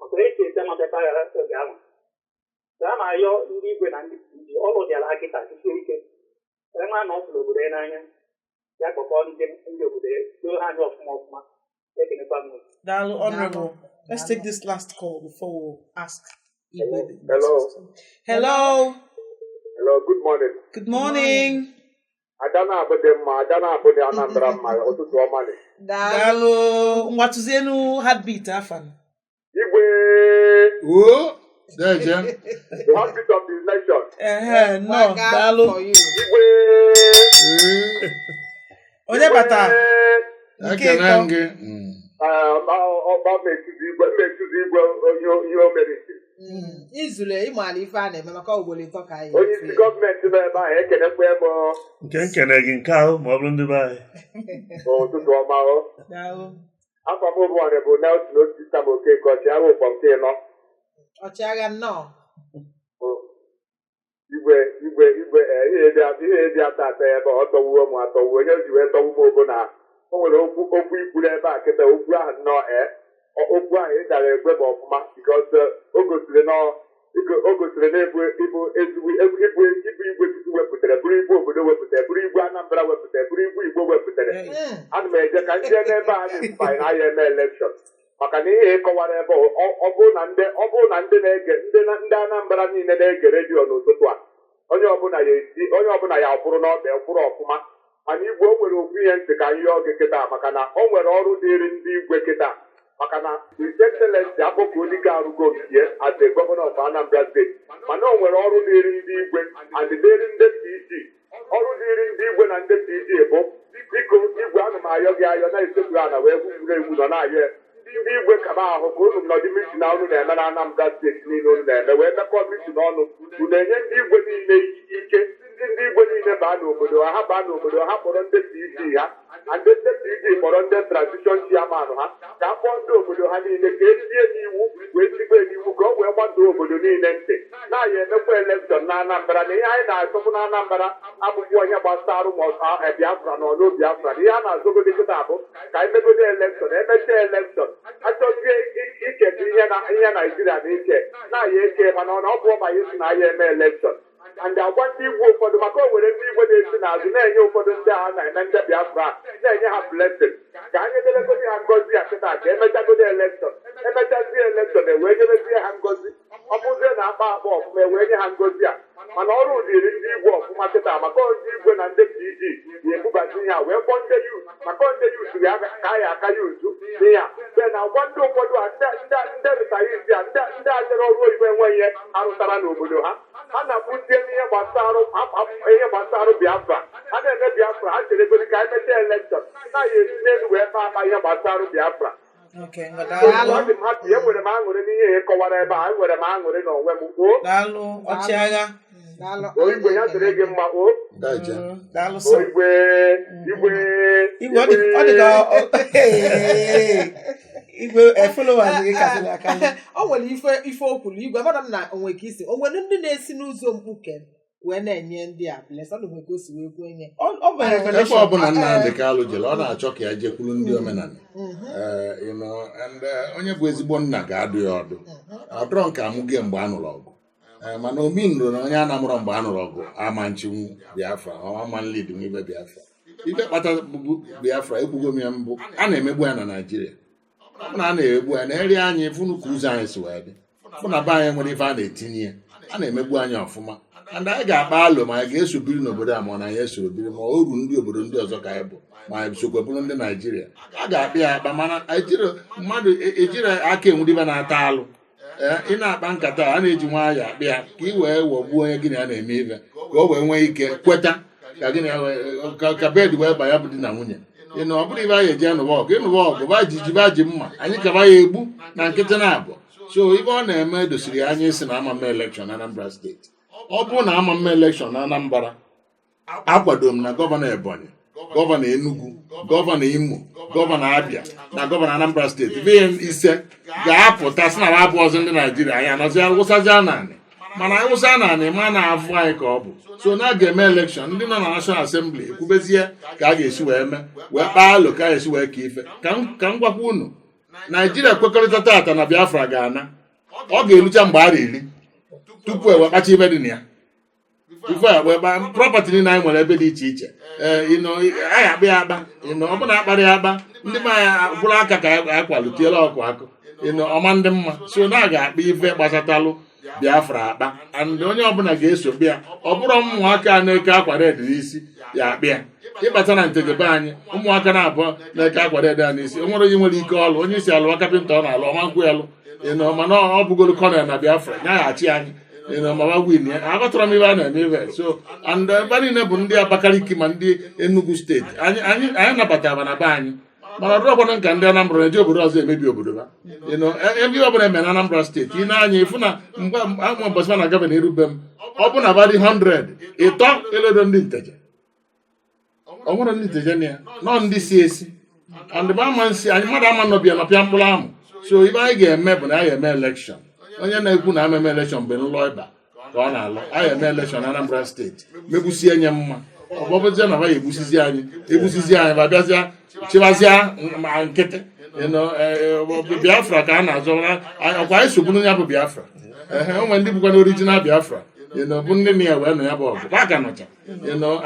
Speaker 6: ọkpere esi esi ama bịa aghara oge ahụ. So a na-ayọ ndị igwe na ndị PG ọlụ dịara ha kịta jisie ike wee maa na ọ fụrụ obodo ya n'anya, ya kpọkọọ ndị obodo ya doo ha anya ọfụma ọfụma. Ekenekwa m unu.
Speaker 1: Daalụ, Honorable. Let's take this last call before we ask Igwe the next
Speaker 5: Hello.
Speaker 1: question. Hello.
Speaker 5: Hello, good morning.
Speaker 1: Good morning.
Speaker 5: Ada na-abụ dị mma, ada na-abụ dị Anambra mma, ụtụtụ ọma dị.
Speaker 2: Daalụ.
Speaker 1: Daalụ. Ngwa, tụzienu heartbeat afa.
Speaker 5: Igwe.
Speaker 3: O deje.
Speaker 5: The heartbeat of the nation.
Speaker 1: Ehe, nọ,
Speaker 2: Waga
Speaker 1: daalụ.
Speaker 2: for you.
Speaker 5: Igwe.
Speaker 3: Ee,
Speaker 1: Onye bata? Nke
Speaker 3: ekene
Speaker 1: ịtọ.
Speaker 3: m gị.
Speaker 5: Ọgba mmechuzi igwe onye ihe o mere isi.
Speaker 2: Izule ịmala ife a na-eme maka ugboro ịtọ ka anyị
Speaker 5: Onye isi gọọmenti nọ ebe ahụ, ekenekwa m.
Speaker 4: Nke nkene gị nke ahụ ma ọ bụrụ ndị be anyị.
Speaker 5: Ụtụtụ ọma o.
Speaker 1: Daalụ.
Speaker 5: Afọ m bụ bụ Nelson Osita m Okeke, ọchịagha ụkpọ nke ịnọ.
Speaker 2: Ọchịagha, nnọọ.
Speaker 5: Igwe, igwe, igwe, ihe eji ata ata ebe ọ tọwuo m atọwuo, onye o ji wee tọwu m obo na o nwere okwu ikwuru ebe a kịta, okwu ahụ nnọọ, okwu ahụ ị dara egwe m ọfụma because o gosiri na ịbụ ịbụ ezigbo ịbụ igwe Chukwu wepụtara, bụrụ igwe obodo wepụtara, bụrụ igwe Anambra wepụtara, bụrụ igwe Igbo wepụtara.
Speaker 1: Hey.
Speaker 5: Ana m eje ka ndị n'ebe a na-ekwu anyị na ya eme election, maka na ihe ịkọwara ebe ọ bụrụ na ndị na-ege ndị Anambra niile na-ege redio n'ụtụtụ a, onye ọbụla ya esi, onye ọbụla ya kwụrụ n'ọkpa kwụrụ ọfụma. Mana igwe, o nwere okwu ihe ntị ka anyị yọọ gị kịta, maka na o nwere ọrụ dịrị ndị igwe kịta, maka na His Excellency Akpọkuodike arụgo nke as a governor of Anambra State, mana o nwere ọrụ dịrị ndị igwe and dịrị ndị PG. Ọrụ dịrị ndị igwe na ndị PG bụ, biko igwe, ana m ayọ gị ayọ na-esekwu ana wee gwuru egwu nọ na-ayọ ya. Ndị igwe, kaba ahụ ka unu nọdụ meeting na unu na-eme na Anambra Steeti niile unu na-eme wee mekọọ meeting ọnụ, unu enye ndị igwe niile ike, ndị igwe niile baa n'obodo ha, baa n'obodo ha, kpọrọ ndị PG ha and ndị PG kpọrọ ndị transition chairman ha, ka a kpọọ ndị obodo ha niile ka etie n'iwu wee tikwe n'iwu ka o wee gbadoo obodo niile ntị na-aya emekwa election na Anambra, na ihe anyị na-azọbụ na Anambra abụghị onye gbasara ma Biafra na ọnụ Biafra, na ihe a na-azọgodi kịta bụ ka anyị megodi election, emechaa election, achọzie iketa ihe na ihe Naijiria na ike na-aya eke, mana ọ na ọ bụ ọba ya si na aya eme election and agwa ndị igwe ụfọdụ, maka o nwere ndị igwe na-esi n'azụ na-enye ụfọdụ ndị agha na-eme ndị Biafra, na-enye ha blessing, ka anyị edelegodi ha ngozi ya kịta, ka emechagodi election, emechazie election, ewee nyebezie ha ngozi. Ọ bụzie na akpa akpa ọfụma, ewee nye ha ngozi a. Mana ọrụ dịrị ndị igwe ọfụma kịta, maka ndị igwe na ndị PG ga-ebubata ihe a wee kpọọ ndị youth, maka ndị youth ka a ya aka ya uzu n'ihe a bee na agwa ndị ụfọdụ a ndị retirees a, ndị a jere ọrụ oyibo enweghị ihe arụtara n'obodo ha, ha na-akwụzie n'ihe gbasara Biafra, ha na-eme Biafra, ha chere egodi ka emechaa election na ya esi n'elu wee kpaa akpa ihe gbasara Biafra.
Speaker 1: Okay, ngwa,
Speaker 5: So,
Speaker 1: daalụ.
Speaker 5: ọ dị m happy, enwere m aṅụrị n'ihe ị kọwara ebe a, enwere m aṅụrị n'onwe m o.
Speaker 1: Daalụ, ọchịagha.
Speaker 2: Daalụ.
Speaker 5: O igwe, ya dịrị gị mma o.
Speaker 3: Deje.
Speaker 1: Daalụ
Speaker 5: O
Speaker 1: sọ.
Speaker 5: igwe, igwe.
Speaker 1: Igwe, ọ dị ka igwe followers gị kasịrị akarị.
Speaker 2: O nwere ife o kwuru, igwe, amara m na onwe ka isi o nwere ndị na-esi n'ụzọ mkpuke wee na-enye ndị a bless, ọ dị nwe ka o si wee kwuo nye.
Speaker 1: Ọ bụ
Speaker 3: Ebe
Speaker 1: revelation.
Speaker 3: ọbụla Nnamdị Kalụ jere, ọ na-achọ ka ya jekwuru ndị omenala. And onye bụ ezigbo nna ga-adụ ya ọdụ ọdụrọ nke amụghị mgbe a nụrụ ọgụ. Mana omi nụrụ na onye a na-amụrọ mgbe a nụrụ ọgụ ama nchinwu Biafra, ọ ama nlid n'ibe Biafra. Ibe kpata bụbu Biafra, ekwugo m ya mbụ, a na-emegbu ya na Naijiria. Ọ bụ na a na-emegbu ya na-eri anyị fụnụ ka ụzọ anyị si wee dị, fụ na be anyị nwere ife a na-etinye ya, a na-emegbu anyị ọfụma, and anyị ga-akpa alụ ma anyị ga-eso biri n'obodo a, ma ọ na anyị esoro biri, ma uru ndị obodo ndị ọzọ ka anyị bụ, ma anyị sokwe bụrụ ndị Naijiria. A ga-akpa ya akpa, mana ejiri mmadụ ejiri aka enwudibe na-ata alụ. Ee, ị na-akpa nkata a na-eji nwayọọ akpa ya ka ị wee ghọgbuo onye gị na ya na-eme ife, ka o wee nwee ike kweta ka gị na ya ka bed wee ba ya bụ di na nwunye. Ị na ọ bụrụ ibe anyị eji anụba ọgụ, ịnụba ọgụ ba ji jiba ji mma, anyị kaba ya egbu na nkịtị na abụọ. So ibe ọ na-eme dosiri ya anya isi na ama mma election na Anambra Steeti. Ọ bụrụ na ama mma election na Anambra, akwado m na gọvanọ Ebonyi Gọvanọ Enugu, gọvanọ Imo, gọvanọ Abia na gọvanọ Anambra Steeti, ife 5 ga-apụta si na ha abụ ọzọ ndị Naijiria. Anyị anọzia wụsazia naanị, mana anyị wụsa naanị ma na-afụ anyị ka ọ bụ so na a ga-eme election. Ndị nọ na National Assembly ekwubezie ka a ga-esi wee mee, wee kpaa alo ka a ga-esi wee ka ife ka m gwakwa unu. Naijiria kwekọrịta tata na Biafra ga-ana, ọ ga-elucha mgbe a iri tupu e wee kpacha ibe dị na ya, before ya wee kpaa property niile anyị nwere ebe dị iche iche. Ee, ịnọ anyị akpa ya akpa, ịnọ ọ bụ na akpara ya akpa, ndị be anyị gwụrụ aka ka anyị kwalitiela ọkụ akụ ịnọ ọma ndị mma. So na a ga-akpa ife gbasatalụ Biafra akpa, and onye ọbụla ga-eso bịa. Ọ bụrụ ụmụaka na-eke akwa red n'isi ya akpịa ịbata na ntejebe anyị, ụmụaka na-abụọ na-eke akwa red a n'isi, o nwere onye nwere ike ọlụ, onye isi alụwa kapịnta, ọ na-alụ ọma nkwụ ya lụ ịnọ, mana ọ bụgoro colonel na Biafra nyaghachi anyị ịnọ mama win ya. Aghọtara m ibe a na-eme ibe. So and ebe niile bụ ndị Abakaliki ma ndị Enugu Steeti, anyị nabatara na be anyị, mana ọ dịrọkwana nka ndị Anambra na-eji obodo ọzọ emebi obodo ha. Ịnọ ebe ọbụla eme na Anambra Steeti, ị na-anya ịfụ na mgbe ama mbọsị na gọvanọ erube m, ọ bụ na badị 100 ịtọ eledo ndị Nteje, ọ nwere ndị Nteje na ya nọ ndị si esi and bụ ama nsị anyị mmadụ ama nọbịa nọpịa mkpụrụ amụ. So ibe anyị ga-eme bụ na anyị eme election. Onye na-ekwu na ameme election mgbe nlọ ịba ka ọ na-alọ, anyị eme election na Anambra Steeti, megbusie nye mma ọbọbụzie na ba ya egbusizi anyị, egbusizi anyị, ba bịazịa chịbazịa ma nkịtị. Biafra ka a na-azọ ọkwa anyị sogburu ya bụ Biafra. Ehe, o nwere ndị bụkwa na original Biafra bụ ndị na ya wee nọ ya bụ ọgụ ba ka nọcha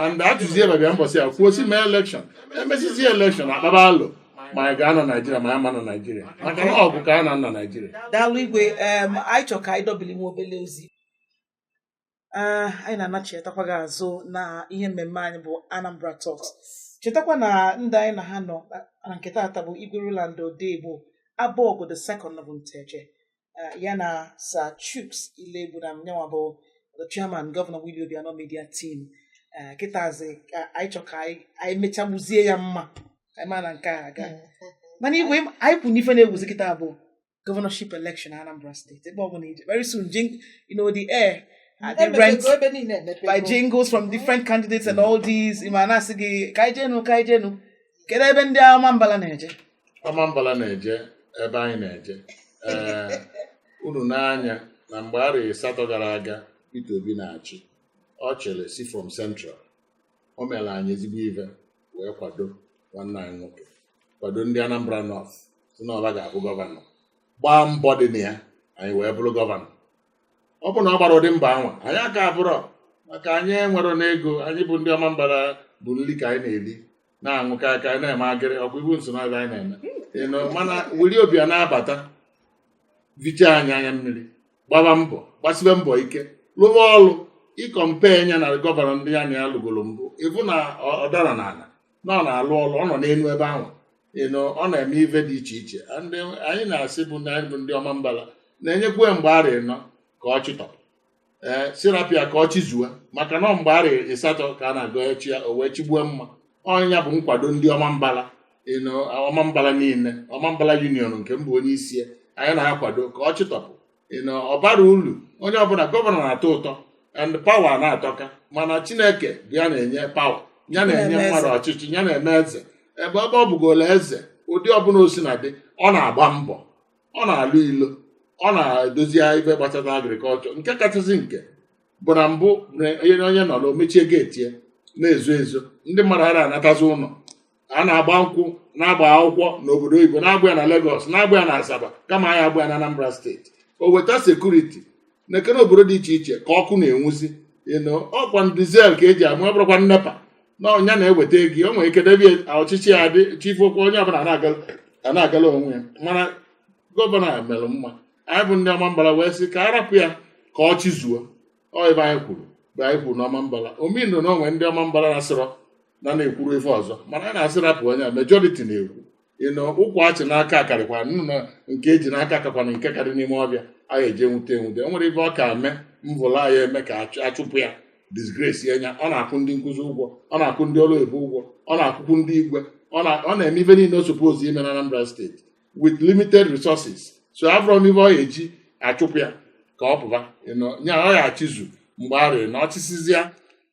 Speaker 3: and atụzie babịa mbọsị ya kwuo si mee election, emesizie election, akpaba alụ ma anyị ga-anọ Naijiria ma anyị ma nọ Naijiria, maka na ọgụ ka a na-anọ Naijiria.
Speaker 1: Daalụ, igwe. Anyị chọ ka anyị dọbili nwa obele ozi. Anyị na-anachiatakwa gị azụ na ihe mmemme anyị bụ Anambra Talks. Chetakwa na ndị anyị na ha nọ na nke taata bụ Igwe Roland Odegbo, Abọgụ the Second bụ Nteje, ya na Sir Chuks Ilegbunam, nyanwa bụ the chairman, Governor Willie Obianọ Media Team. Kịtazi anyị chọ ka anyị mechagbuzie ya mma ka anyị ma na nke a aga. Mana igwe, anyị kwu n'ife na-ewuzi kịta bụ governorship election Anambra State. Ebe ọbụla ije, very soon the air the rent
Speaker 2: Emepego ebe niile, emepego.
Speaker 1: by jingles from different candidates and all these. Ma na-asị gị ka anyị jenu, ka anyị jenu. Kedu ebe ndị Ọmambala na-eje?
Speaker 3: Ọmambala na-eje ebe anyị na-eje. Ee, unu n'anya na mgbe arọ 8 gara aga, Peter Obi na-achị, ọ chịrị si from Central. O mere anyị ezigbo ive wee kwado nwanne anyị nwoke, kwado ndị Anambra North, si na ọba ga-abụ gọvanọ, gbaa mbọ dị na ya, anyị wee bụrụ gọvanọ. Ọ bụ na ọ gbara ụdị mbọ anwa, anyị aka abụrọ, maka anyị enwero n'ego. Anyị bụ ndị Ọmambala bụ nri ka anyị na-eri, na-aṅụ ka aka anyị na-eme agịrị ọkwa ibu nsonaazụ anyị na-eme ịnụ. Mana wuli obi a na-abata vichaa anyị anya mmiri, gbaba mbọ, gbasibe mbọ ike, lụwa ọlụ. Ịcompare ya na gọvanọ ndị ya na ya lụgoro mbụ, ịfụ na ọ dara n'ala, na ọ na-alụ ọlụ, ọ nọ n'elu ebe ahụ ịnụ, ọ na-eme ife dị iche iche. Ndị anyị na-asị bụ na anyị bụ ndị Ọmambala na-enyekwu ya mgbe arọ 4 ka ọ chịtọpụ, ee, sirapịa ka ọ chizue, maka na ọ mgbe arọ 8 ka a na-agụ echi ya, o wee chigbue mma. Ọnya bụ nkwado ndị Ọmambala ịnụ, Ọmambala niile, Ọmambala Union nke m bụ onye isi ya. Anyị na-akwado ka ọ chịtọpụ ịnụ. Ọ bara uru onye ọbụla. Gọvanọ na-atọ ụtọ and power na-atọka, mana Chineke bụ ya na-enye power, ya na-enye
Speaker 1: na-eme
Speaker 3: mmadụ
Speaker 1: eze.
Speaker 3: Ọchịchị ya na-eme eze. Ebe ebe ọ bụgolo eze, ụdị ọbụla o si na dị, ọ na-agba mbọ, ọ na-alụ ilo, ọ na-edozi ife gbasara agriculture. Nke kachasị nke bụ na mbụ na onye nọ na o mechie gate ya na-ezo ezo, ndị mmadụ a na-anatazi ụlọ, a na-agba nkwụ, na-agba akwụkwọ n'obodo oyibo, na-agba ya na Lagos, na-agba ya na Asaba, kama anyị agba ya na Anambra Steeti. O weta security na-ekene obodo dị iche iche ka ọkụ na-enwuzi ịnụ ọkwa diesel ka eji amụ. Ọ bụrụkwa NEPA na ọnya na-eweta ego, o nwere ike debe ọchịchị ya dị chifokwa, onye ọbụla a na-agala onwe ya. Mana gọvanọ a mere mma. Anyị bụ ndị Ọmambala wee sị ka a rapụ ya ka ọ chịzuo. Ọ ebe anyị kwuru bụ anyị kwuru na Ọmambala omindo na onwe ndị Ọmambala na-asịrọ na na-ekwuru ife ọzọ, mana anyị na-asị rapụ onye a. Majority na-ekwu ịnụ ụkwa achị n'aka karịkwa nnụnụ nke eji n'aka kakwana nke karị n'ime ọbịa. Anyị eje nwute enwute o nwere ife ọ ka mee mvụla anyị eme ka achụpụ ya, disgrace ya nya. Ọ na-akwụ ndị nkụzi ụgwọ, ọ na-akwụ ndị ọrụ oyibo ụgwọ, ọ na-akwụkwụ ndị igwe, ọ na-eme ife niile o suppose ime na Anambra Steeti with limited resources. So afọrọ m ife ọ ga-eji achụpụ ya ka ọ pụba. Nya ọ ya achịzu mgbe a rịrị na ọchịsịzịa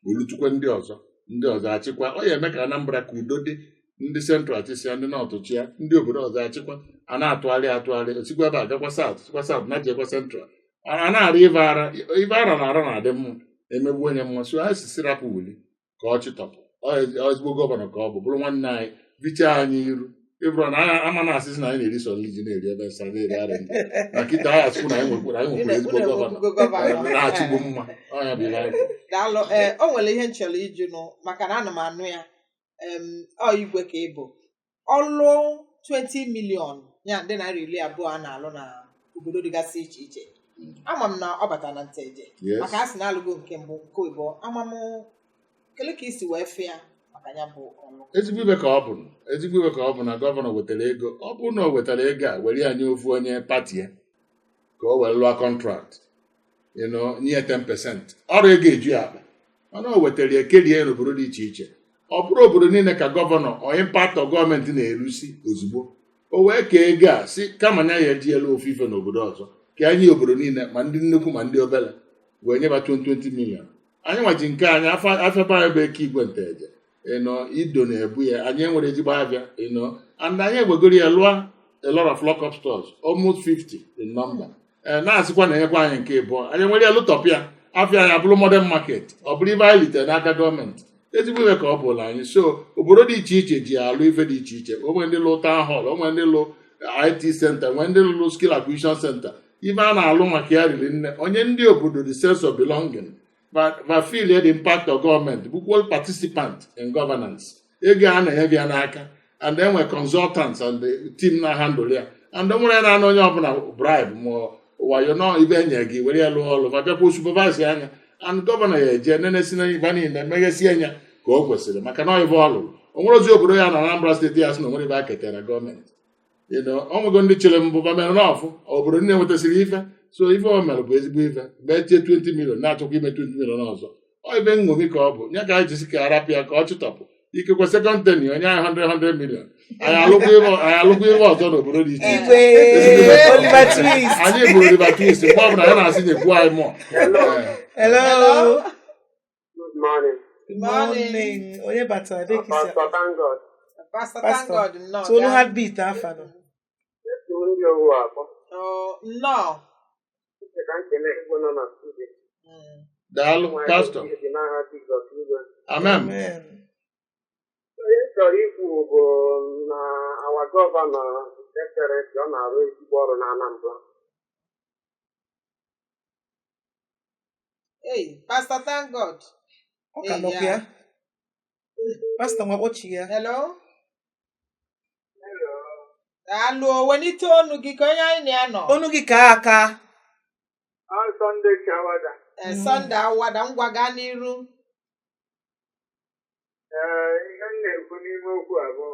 Speaker 3: olutukwe ndị ọzọ. Ndị ọzọ achịkwa. Ọ ya eme ka Anambra ka udo dị. Ndị central achịsịa, ndị north chịa, ndị obodo ọzọ achịkwa. A na-atụgharị atụgharị, osikwa ebe a gakwa south, sikwa south na jekwa central. A na-ara ive ara, ive ara na-ara na-adị mma, emegbu onye mma. So anyị si rapụ Willie ka ọ chịtọpụ. Ọ ezigbo governor ka ọ bụ, bụrụ nwanne anyị, bichaa anyị iru. Ịbụrụ na anyị ama na-asịsị na anyị na-eri sọ nri ji, na-eri ebe nsa, na-eri ara ndị na kịta, anyị asịkwu na anyị nwekwara ezigbo governor
Speaker 2: governor
Speaker 3: na-achịgbu mma. Ọ ya bụ ihe anyị kwuru.
Speaker 2: Daalụ. Ee, o nwere ihe m chọrọ ịjụ nụ, maka na ana m anụ ya. Ọ igwe ka ị bụ, ọlụ 20 million ya, nde naira 20 a na-alụ na obodo dịgasị iche iche, ama m na ọ batara na Nteje.
Speaker 3: Yes.
Speaker 2: Maka a sị na alụgo nke mbụ, nke ịbụọ, ama m kele ka isi wee fịa maka ya bụ ọlụ.
Speaker 3: Ezigbo ibe ka ọ bụ, ezigbo ibe ka ọ bụ na governor wetara ego. Ọ bụrụ na o wetara ego a were ya nye ofu onye party ya ka o were lụọ contract, nye ya 10%, ọrụ ego eju ya akpa. Mana o wetara ya kerie n'obodo dị iche iche. Ọ bụrụ obodo niile ka governor onye patọ gọọmenti na-erusi ozugbo, o wee kee ego a si kama nya ya eji elu ofu ife n'obodo ọzọ, ka anyị obodo niile, ma ndị nnukwu ma ndị obere, wee nyeba 20 million. Anyị nwaji nke anyị afịa be anyị bụ Eke Igwe Nteje ịnọ ido na-ebu ya. Anyị enwere ezigbo afịa ịnọ, and anyị ewegoro ya lụọ a lot of lock-up stores, almost 50 in number. Ee, na-asịkwa na enyekwa anyị nke ịbụọ, anyị nwere ya lụtọpịa afịa anyị abụrụ modern market. Ọ bụrụ ibe anyị litere n'aka gọọmenti, ezigbo ibe ka ọ bụla anyị. So obodo dị iche iche ji alụ ife dị iche iche. O nwere ndị lụ town hall, o nwere ndị lụ IT center, nwee ndị lụrụ skill acquisition center. Ife a na-alụ maka ya riri nne. Onye ndị obodo the sense of belonging, va feel the impact of gọọmenti, bụkwuo participant in governance. Ego a na-enye gị ya n'aka, and enwe consultants and the team na handle ya, and o nwere ya na-ana onye ọbụla bribe ma wayo nọ. Ibe enye gị were ya lụọ ọrụ, ma bịakwa supervise anya, and governor ya eje nenesi na ibe niile, meghesie anya ka o kwesịrị, maka na ọ ibe ọ lụrụ. O nwere ozi obodo ya na Anambra steeti ya sị na o nwere ibe a ketara gọọmenti. Ọ nwego ndị chere mbụ ba mere n'ọfụ obodo ndị enwetasịrị ife. So ife o mere bụ ezigbo ife. Mgbe etie 20 million, na-achọkwa ime 20 million ọzọ, ọ ibe nṅomi ka ọ bụ ya ka anyị jisi ka arapụ ya ka ọ chịtọpụ. Ikekwe second tenure, onye anyị 100 100 million, anyị alụkwa ife ọzọ n'obodo dị iche iche.
Speaker 1: Igwe Oliver Twist.
Speaker 3: Anyị bụ Oliver Twist. Mgbe ọbụla ya na-asị nyekwu anyị mụọ.
Speaker 1: Hello.
Speaker 2: Hello.
Speaker 5: Good morning.
Speaker 1: Good morning. Onye batara dịka isi?
Speaker 5: Pastor, thank God.
Speaker 2: Pastor, thank
Speaker 1: Pastor.
Speaker 2: God, nnọọ.
Speaker 1: Tolu
Speaker 2: Gaa.
Speaker 1: heartbeat afa nọ.
Speaker 5: Esi m ndị owu akpọ.
Speaker 2: Oh, nnọọ.
Speaker 5: Uche ka nkele igwe nọ na studio.
Speaker 3: Daalụ, pastọ.
Speaker 5: Dị n'aha Jizọs, igwe.
Speaker 3: Amen.
Speaker 1: Amen.
Speaker 5: Ihe m chọrọ ikwu bụ na our governor Excellency, ọ na-arụ ezigbo ọrụ na Anambra.
Speaker 2: Hey, Pastor, thank God.
Speaker 1: Ọ ka
Speaker 2: Hey,
Speaker 1: nọkwa ya. Pastọ nwa kpọchi ya.
Speaker 2: Hello. Daalụ. O welite onu gị ka onye anyị na ya nọ.
Speaker 1: Onu gị ka aka.
Speaker 6: Ọ Sunday Chawada.
Speaker 2: Eh, Sunday Awada, ngwa, gaa n'iru.
Speaker 6: Ee, ihe m na-ekwu n'ime okwu a bụ,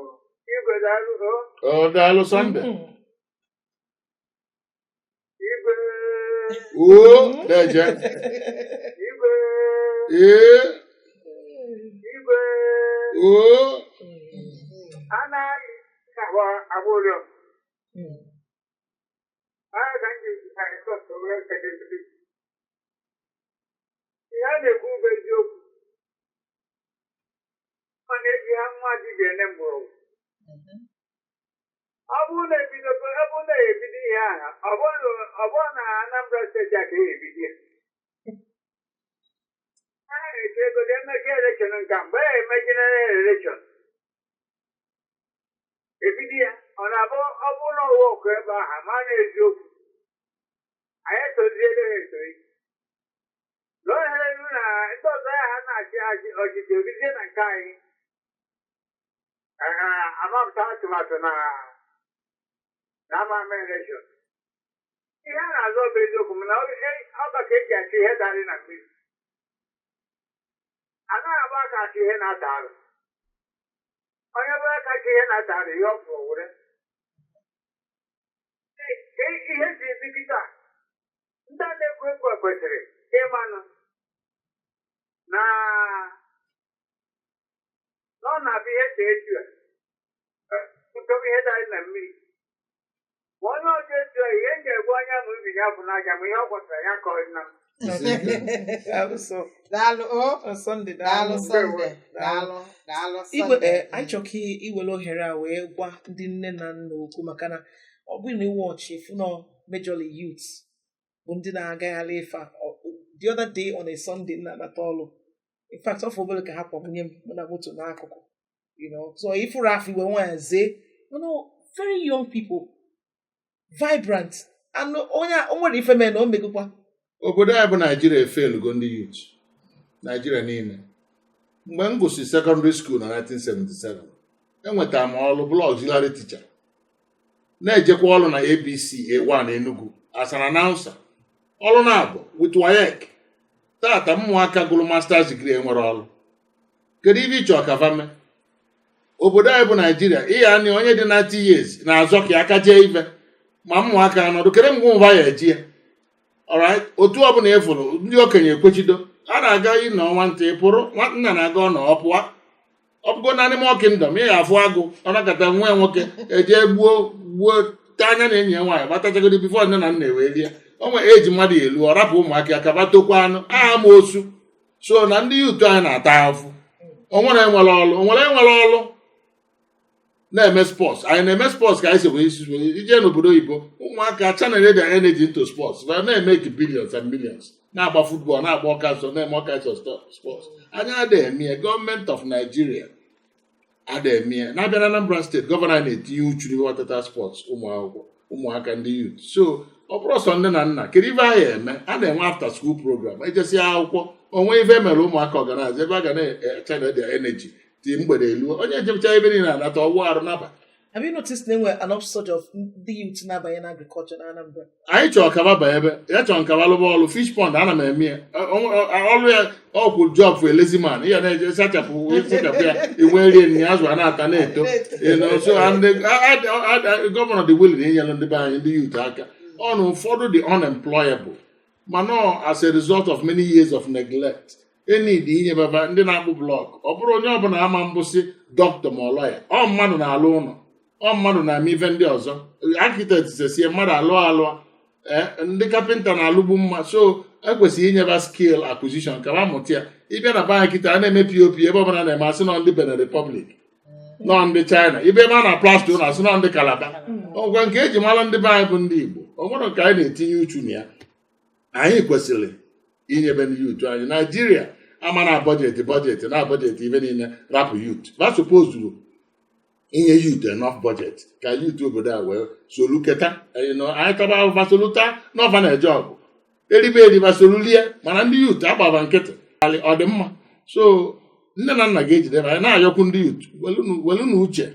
Speaker 6: igwe, daalụ o.
Speaker 3: Ọ daalụ, Sunday.
Speaker 6: Igwe.
Speaker 3: Oo, deje.
Speaker 6: Igwe.
Speaker 3: Ee.
Speaker 6: Igwe.
Speaker 3: Oo.
Speaker 6: Anaghị abụọ abụrịọ agha ka m ji wee kedebiri ihe a na-ekwu bụ eziokwu. Ọ na-eji ha nwa dibịa ene mgbọrọgwụ. Ọ bụrụ na ebido, ọ bụrụ na ebido ihe ahụ, ọ bụrụ na Anambra steeti a ka e ebido ya, ha na-eche ego dị emechi election nke a, mgbe e emechina election ebido ya, ọ na-abụ ọ bụrụ na ọwa ọkụ ebe ahụ ma na eziokwu anyị etoziele ha etoyi lụọ ha elu na ndị ọzọ ya ha na-achị achị ọchịchị orizie na nke anyị amapụta atụmatụ na ama ama election. Ihe a na-azọ bụ eziokwu, mana ọ ka ka eji achị ihe darị na mmiri, anaghị agba aka achị ihe na-ata arụ. Onye bụla kacha ihe na-ata arụ, ihe ọ fụrụ were ihe si esi kịta. Ndị a na-ekwu ekwu a kwesịrị ịmanụ na ọ na-abụ ihe si etu a ntobe ihe darị na mmiri, ma onye ọzọ etu a. Ihe m ga-egbu onye ma ubi ya bụ n'aja, ma ihe ọ kwatara ya ka ọ na m.
Speaker 3: Jisie ike.
Speaker 1: Daalụ sọ.
Speaker 2: Daalụ o.
Speaker 1: Ọ, Sunday,
Speaker 2: Daalụ
Speaker 1: daalụ.
Speaker 2: Sunday. Daalụ. Daalụ
Speaker 1: Igwe
Speaker 2: Sunday.
Speaker 1: ee, anyị chọrọ ka iwere ohere a wee gwa ndị nne na nna okwu, maka na ọ bụrụ na iwe ọchị efu nọ, majorly youths bụ ndị na-agagharị ife a. The other day, on a Sunday, m na-anata ọlụ, in fact, ọ fọ obere ka ha kwabunye m mụ na moto n'akụkụ. So ifuru afọ iwe nwa zee, very young people, vibrant, and onye o nwere ife mee na o megokwa.
Speaker 3: Obodo anyị bụ Naijiria efelugo ndị youth. Naijiria niile, mgbe m gụsịrị secondary school na 1977, enwetara m ọrụ bụrụ auxiliary teacher, na-ejekwa ọrụ na ABC A1 Enugu as an announcer, ọrụ na-abụ with WAEC. Tata ụmụaka gụrụ masters degree enwere ọrụ. Kedu ibe ịchọ ka fa mee? Obodo anyị bụ Naijiria, ịya anya onye dị 90 years na-azọ ka aka jee ife, ma ụmụaka anọdụ kedu mgbe ụmụ ya eji ya? Alright, otu ọbụla ị fụrụ ndị okenye ekwechido a na-aga ịnọ nwantị pụrụ, nwanna na-aga ọ nọ ọ pụọ. Ọ bụgo na Animal Kingdom, ị ga-afụ agụ ọ nakọta nwa ya nwoke eje gbuo gbuo taa anya na enyi ya nwaanyị gbatachagodi before nne na nna ewee rie. O nwere eji mmadụ elu ọ rapụ ụmụaka ya kaba tokwa anụ aha ma osu. So na ndị youth anyị na-ata ahụfụ. O nwere enwere ọlụ, o nwere enwere ọlụ na-eme sports. Anyị na-eme sports ka anyị si wee isi ije n'obodo oyibo. Ụmụaka channel their energy into sports, fa na-emeke billions and millions, na-agba football, na-agba ọkasọ, na-eme ọkasọ sports. Anyị ada eme ya. Gọọmenti of Nigeria ada eme ya. Na-abịa na Anambra Steeti, gọvanọ anyị na-etinye uchu n'ihe ọtata sports ụmụ akwụkwọ, ụmụaka, ndị youth. So ọ bụrụ sọ nne na nna, kedu ife anyị eme? A na-enwe after school program, ejesi akwụkwọ onwe ife mere ụmụaka organize ebe a ga na-channel their energy ti mgbede elu, onye jebecha ebe niile anata ọgwụ arụ naba.
Speaker 1: Have you noticed na enwe an upsurge of ndị youth na-abanye na agriculture na Anambra?
Speaker 3: Anyị chọrọ kaba banye ebe ya chọrọ nkaba lụba ọlụ fish pond. Ana m eme ya. Ọlụ ya ọkwụ job for a lazy man. Ya na-eje sachapụ sachapụ ya, inwe rie nri, azụ a na-ata na-eto. So and gọvanọ dị willing inyere ndị be anyị, ndị youth, aka. Ọnụ ụfọdụ dị unemployable, mana as a result of many years of neglect, enid inyebaba ndị na-akpụ block. Ọ bụrụ onye ọbụla ama mbụsị dọkịta ma ọ lọya, ọ mmadụ na-alụ ụlọ, ọ mmadụ na-eme ife ndị ọzọ, architect sesie mmadụ alụọ alụọ, ndị kapịnta na-alụgbu mma. So ekwesịrị inyeba skill acquisition ka ha mụta ya. Ịbịa na be anyị kịta, a na-eme POP ebe ọbụla, na-eme asị nọ ndị Benin Republic, nọ ndị China. Ibe ebe a na plaster ụlọ, asị nọ ndị Calabar. Ọgwa nke eji mara ndị be anyị bụ ndị Igbo, ọ nwere nke anyị na-etinye uchu na ya. Anyị kwesịrị inyebe ndị youth anyị. Naijiria ama na budget, budget na budget ibe niile, rapụ youth. Ba supposed inye youth enough budget ka youth obodo a wee solu keta. Anyị taba ahụfa soluta n'ọfa na-eje ọgụ, eribe eriba solulie, mana ndị youth agbaba nkịtị. Ọ dị mma. So nne na nna ga-ejidebe anyị na-ayọkwu ndị youth, welunu uche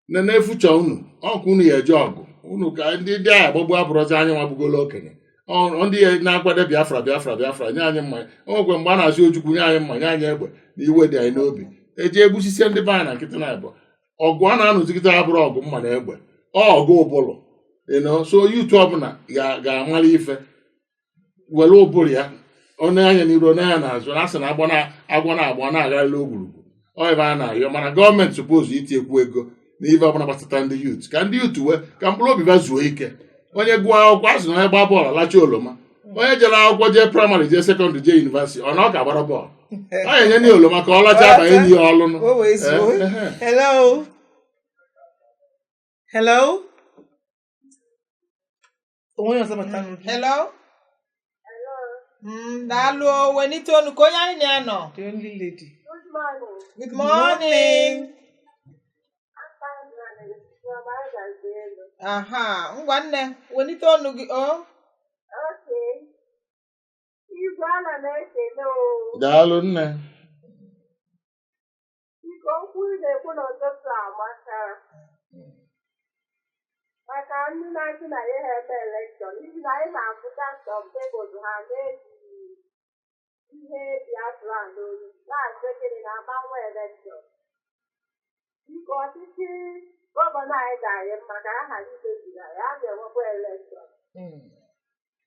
Speaker 3: nene future unu. Ọkwa unu ya eje ọgụ unu ka ndị dị agha agbagbu abụrọzi anyị nwa bugolo okenye. Ndị ya na-akwado Biafra, Biafra, Biafra, nye anyị mmanya. O nwekwe mgbe a na-asị Ojukwu nye anyị mma, nye anyị egbe, na iwe dị anyị n'obi eji egbusisie ndị be anyị na nkịtị na abụọ. Ọgụ a na-anụzigide abụrụ ọgụ mma na egbe, ọ ọgụ ụbụlụ. So youth ọbụla ga-amara ife were ụbụrụ ya onye anya n'iru, onye anya n'azụ, na asị na agbọ na agwọ na-agba na-agharịla ogwurugwu. Ọ ebe a na-ayọ, mana gọọmenti suppose itiekwu ego n'ife ọbụla gbasata ndị youth, ka ndị youth wee ka mkpụrụ obi ba zuo ike. Onye gụọ akwụkwọ, azụ na onye gbaa bọọlụ alacha oroma. Onye jere akwụkwọ, jee primary, jee secondary, jee university, ọ na ọ ka gbara bọọlụ, ọ ga-enye ndị oroma ka ọ lacha abanye n'ihe ọlụnụ.
Speaker 2: O wee zuo.
Speaker 3: Ehe.
Speaker 2: Hello,
Speaker 1: Hello, onwe onye ọzọ bata?
Speaker 2: Hello. Daalụ o, welite onu ka onye anyị na-anọ.
Speaker 1: The only lady.
Speaker 7: Good morning.
Speaker 2: Good morning.
Speaker 7: I'm fine, Granny. From Agazielu.
Speaker 2: Aha, ngwa nne, welite onu gị o.
Speaker 7: Okay. Igwe, ana m ekele o.
Speaker 3: Daalụ nne.
Speaker 7: Biko, okwu ị na-ekwu n'ụtụtụ a amaka. Maka ndị na-asị na ya ha eme election, n'ihi na anyị na-afụta some people ha na-eji ihe Biafra n'olu na-asị gịnị na agbanwe election. Biko, ọchịchị gọvanọ anyị ga-anyị mma ka a ghara imebiri anyị, a ga-enwekwa election.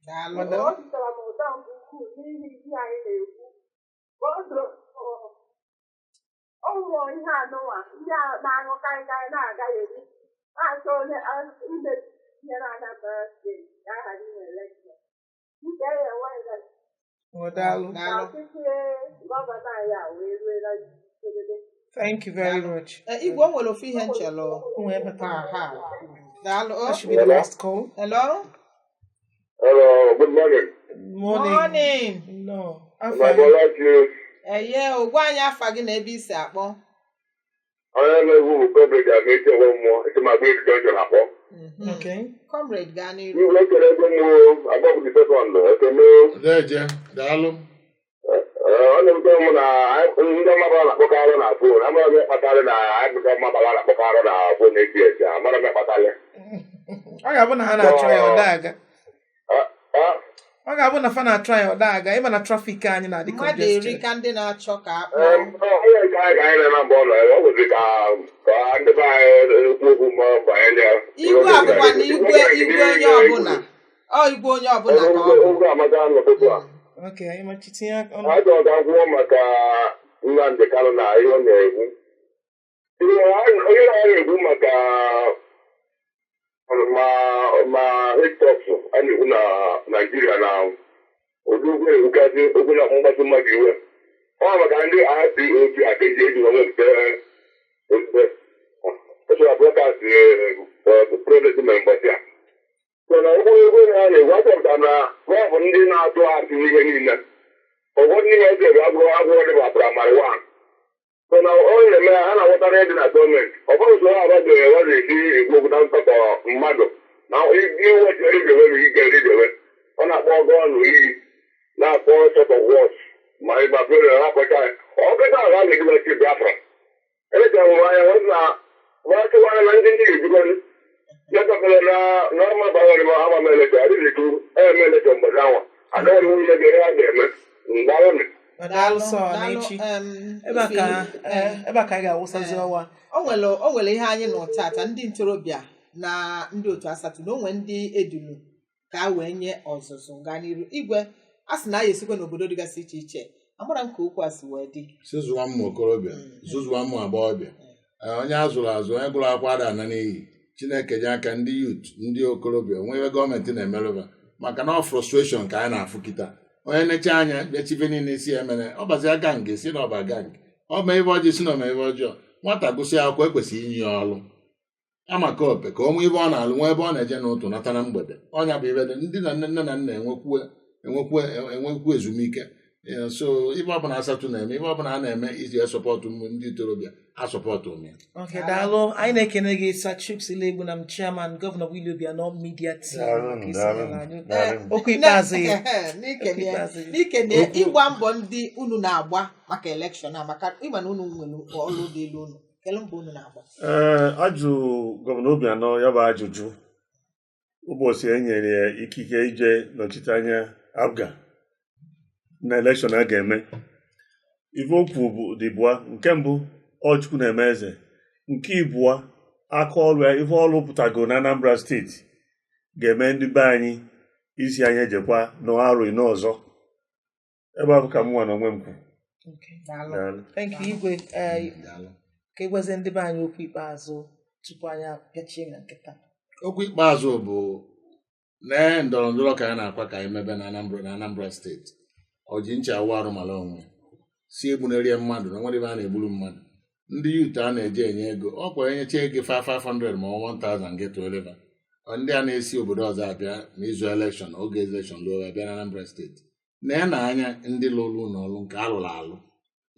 Speaker 2: Daalụ
Speaker 1: Madam.
Speaker 2: o.
Speaker 7: Obi tọrọ m ụtọ nke ukwuu n'ihi ihe anyị na-ekwu. Ụmụ ihe anụnwa ndị a na-aṅụ karịkarị na-agaghị eri na-achọ onye imebi ihe na Anambra Steeti ka a ghara inwe election. Dịka e enwe election.
Speaker 1: Well, daalụ.
Speaker 7: Ka
Speaker 2: Daalụ.
Speaker 7: ọchịchị gọvanọ anyị a wee rue na njedebe.
Speaker 1: Thank you very much.
Speaker 2: Igwe, o nwere ofu ihe nchelụ.
Speaker 1: Ụmụ ebe taa.
Speaker 2: Ha daalụ o.
Speaker 1: That should be the last call.
Speaker 2: Hello.
Speaker 5: Hello, good morning.
Speaker 1: Morning.
Speaker 2: Morning.
Speaker 1: No.
Speaker 5: My
Speaker 1: Afa.
Speaker 5: brother, you,
Speaker 2: Eye o, gwa anyị afa gị na ebe i si akpọ.
Speaker 5: onye na-egwu bụ Comrade Amaechi Onwemmụọ, esi m agba ejije ọjọọ na-akpọ.
Speaker 2: Mhm.
Speaker 1: Okay.
Speaker 2: Comrade, gaa n'iru.
Speaker 5: Igwe ekele ego m agbapụ the second, ekene.
Speaker 3: Deje, daalụ.
Speaker 5: Ọ na-ewute m na ndị ọmabala na-akpọkarị na phone, amara m ịkpatarị na anyị ndị ọmabala na-akpọkarị na phone eji eji, amara m ịkpatarị.
Speaker 1: Ọ ga-abụ na ha na-achọ ya ọ daa-aga.
Speaker 5: Ah,
Speaker 1: Ọ ga-abụ na fa na-achọ ya ọ daa-aga. Ịma na traffic anyị na-adị
Speaker 2: Mmadụ
Speaker 1: congested.
Speaker 2: erika ndị na-achọ ka akpọ.
Speaker 5: Onye nke anyị ka anyị na-eme mbụ ọnọ, ọ bụzi ka ka ndị be anyị ekwu okwu ma banyere ya.
Speaker 2: Igwe abụkwa na igwe igwe onye ọbụla. Ọ igwe onye ọbụla ka ọ bụ.
Speaker 5: Okwu amaka n'ụtụtụ a.
Speaker 1: Okay, anyị machi tinye aka ọnụ.
Speaker 5: A chọrọ ka m kwuo maka Nnamdi Kanu na ihe ọ na-ekwu. Ihe onye na-ekwu maka ma hiccups a na-ekwu na Naịjirịa na ụdị okwu na-ekwugasị okwu na mgbasu mmadụ iwe. Ọ maka ndị IPOB akeji eji wee wepụta ozugbo. Ọ broadcast prọdụkt mere mbọchị a. So na okwu egwu na a na-ekwu achọpụtara na ọ bụ ndị na-atụ asị n'ihe niile. Ụfọdụ n'ime eze bụ agụụ agụụ dị ma praịmarị wan. So na ọ na-eme ha na-aghọtara ihe dị na gọọmenti. Ọ bụrụ usoro aba ga-ewe na-esi ekwu okwu na nkatọ mmadụ na iwe ridewe na ike ridewe. Ọ na-akpọ gọọnụ iyi na-akpọ sort of words ma ịgba fere na-akpọcha ya. Ọ kịta ala na-ejiwe Biafra. Elechara m anya wee sị na wee na ndị ndị ga-ejikọ Nyekọtara na n'ọma gbawara m ama m elecha adịghị etu eme elecha mgbe anwa agaghị m nwunye ga ihe a ga-eme mgbalụnụ.
Speaker 1: Daalụ sọ na
Speaker 2: Daalụ,
Speaker 1: echi.
Speaker 2: em,
Speaker 1: Ebe a ka
Speaker 2: Ife,
Speaker 1: ebe a ka anyị ga-awụsazi ọwa.
Speaker 2: O nwere ihe anyị nụ tata, ndị ntorobịa na ndị otu asatọ na onwe ndị edulu ka a wee nye ọzụzụ gaa n'iru. Igwe a sị na a esikwa n'obodo dịgasị iche iche, amara m ka okwu a si wee dị.
Speaker 3: Si zụwa ụmụ okorobịa, zụzụwa ụmụ agbọghọbịa. Onye a zụrụ azụ, onye gụrụ akwụkwọ ada ana n'iyi. Chineke nye aka ndị youth, ndị okorobịa onwe ebe gọọmenti na-emerụba maka na ọ frustration ka anyị na-afụ kịta. Onye necha anya bịachife niile isi ya mere ọ bazia gang, si na ọba gang, ọ ma ebe ọjọọ si na ọma ebe ọjọọ. Nwata gụsị akwụkwọ, ekwesịghị inye ya ọrụ amaka ope ka o nwee ebe ọ na-alụ, nwee ebe ọ na-eje n'ụtụ nata na mgbede. Ọnya bụ ibe dị ndị na nne na nna enwekwu ezumike. So ibe ọbụla asatọ na-eme, ibe ọbụla a na-eme iji esọpọtụ ụmụ ndị ntorobịa, asọpọtụ m ya.
Speaker 1: Okay, daalụ. Anyị na-ekene gị, Sir Chuks Ilegbunam, Chairman, Governor Willie Obianọ Media Team,
Speaker 4: Daalụ,
Speaker 1: maka isonyere
Speaker 4: daalụ,
Speaker 1: anyị.
Speaker 4: daalụ.
Speaker 1: Okwu ikpeazụ ya.
Speaker 2: N'ikene
Speaker 1: Okwu ikpeazụ ya.
Speaker 2: n'ikene ịgba mbọ ndị unu na-agba maka election a, maka ịma na unu nwere ọrụ dị elu, unu kele mbọ unu na-agba.
Speaker 4: Ee, ajụ gọvanọ Obianọ ya bụ ajụjụ ụbọchị e nyere ya ikike ije nọchite anya APGA na election a ga-eme. Ife okwu bụ dịbụa: nke mbụ, ọ Chukwu na-eme eze; nke ịbụa, aka ọrụ ya, ife ọrụ pụtago na Anambra steeti ga-eme ndị be anyị isi anyị ejekwa n'arụ ino ọzọ. Ebe a bụ ka m nwa na onwe m kwu.
Speaker 1: Okay.
Speaker 2: Daalụ.
Speaker 4: Daalụ.
Speaker 1: Thank you, Igwe.
Speaker 3: Daalụ.
Speaker 1: Ka ịgwazie ndị be anyị okwu ikpeazụ tupu anyị apịachie na nkịta.
Speaker 3: Okwu ikpeazụ bụ nee ndọrọ ndọrọ ka anyị na-akwa ka anyị mebe na Anambra, na Anambra steeti. Ọ ji ncha awụ arụ mara onwe si egbunerie mmadụ na nwere ebe a na-egburu mmadụ. Ndị youth a na-eje enye ego ọkwa enyecha ego 500 ma ọ 1000 gị tụeleva. Ndị a na-esi obodo ọzọ abịa n'izu election, oge election lụọ, abịa na Anambra steeti nee na anya ndị lụrụ ụlọ ọrụ nke alụrụ alụ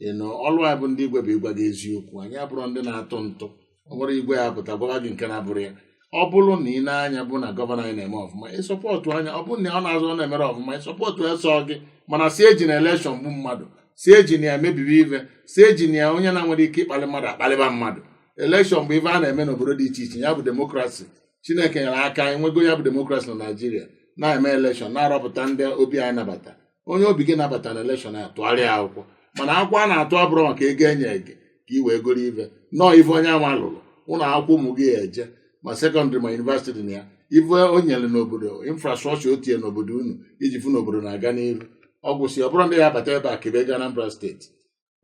Speaker 3: ịnụ ọlụ a bụ ndị igwe bụ ịgwa gị eziokwu. Anyị abụrụ ndị na-atụ ntụ. Ọ nwere igwe ya pụta gwawa gị nke na-abụrụ ya. Ọ bụrụ na ị na-anya bụ na gọvanọ anyị na-eme ọfụma, ịsọpọtụ anya. Ọ bụrụ na ọ na-azụ, ọ na-emere ọfụma, ịsọpọtụ eso gị. Mana si eji na election gbu mmadụ, si eji na ya mebibi ive, si eji na ya onye na-nwere ike ịkpali mmadụ akpalịba mmadụ. Election bụ ife a na-eme n'obodo dị iche iche, ya bụ democracy. Chineke nyere aka enwego ya bụ democracy na Naijiria, na-eme election, na-arọpụta ndị obi anyị nabata. Onye obi gị nabata na election a, tụgharịa akwụkwọ. Mana akwụkwọ a na-atụ abụrụ maka ego enye gị ka ị wee goro ive nọọ ife onye anwa lụrụ ụlọ akwụkwọ ụmụ gị eje ma secondary ma university dị na ya, ife o nyere n'obodo, infrastructure o tinye n'obodo unu iji fụ n'obodo na-aga n'iru. Ọ gwụsị, ọ bụrụ ndị ya abata ebe a kebe ego Anambra steeti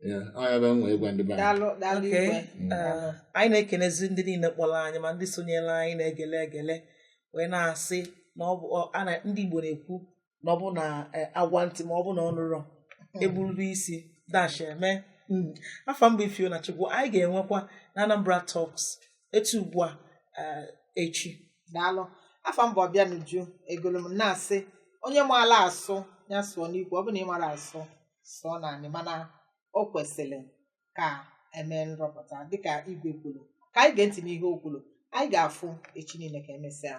Speaker 3: ya, ọ ya bụ nwe ịgwa ndị be anyị.
Speaker 2: Daalụ, daalụ.
Speaker 1: Okay.
Speaker 2: Igwe.
Speaker 1: Anyị na-ekenezi ndị niile kpọrọ anyị ma ndị sonyere anyị na-egele egele wee na-asị na ọ bụ ndị Igbo na-ekwu. Na ọ bụ na agwa ntị ma ọ bụ na ọ nụrọ egbururu isi dash eme. Afọ mbụ Ifeona Chukwu, anyị ga-enwekwa na Anambra Talks etu ugbu a echi.
Speaker 2: Daalụ. Afọ mbụ Ọbịanuju egolu m na-asị onye maala asụ ya sụọ n'ikwu. Ọ bụ na ị mara asụ, sụọ naanị, mana o kwesịrị ka emee nrọpụta dịka igwe kwuru. Ka anyị gee ntị n'ihe o kwuru. Anyị ga-afụ echi niile. Ka emesịa.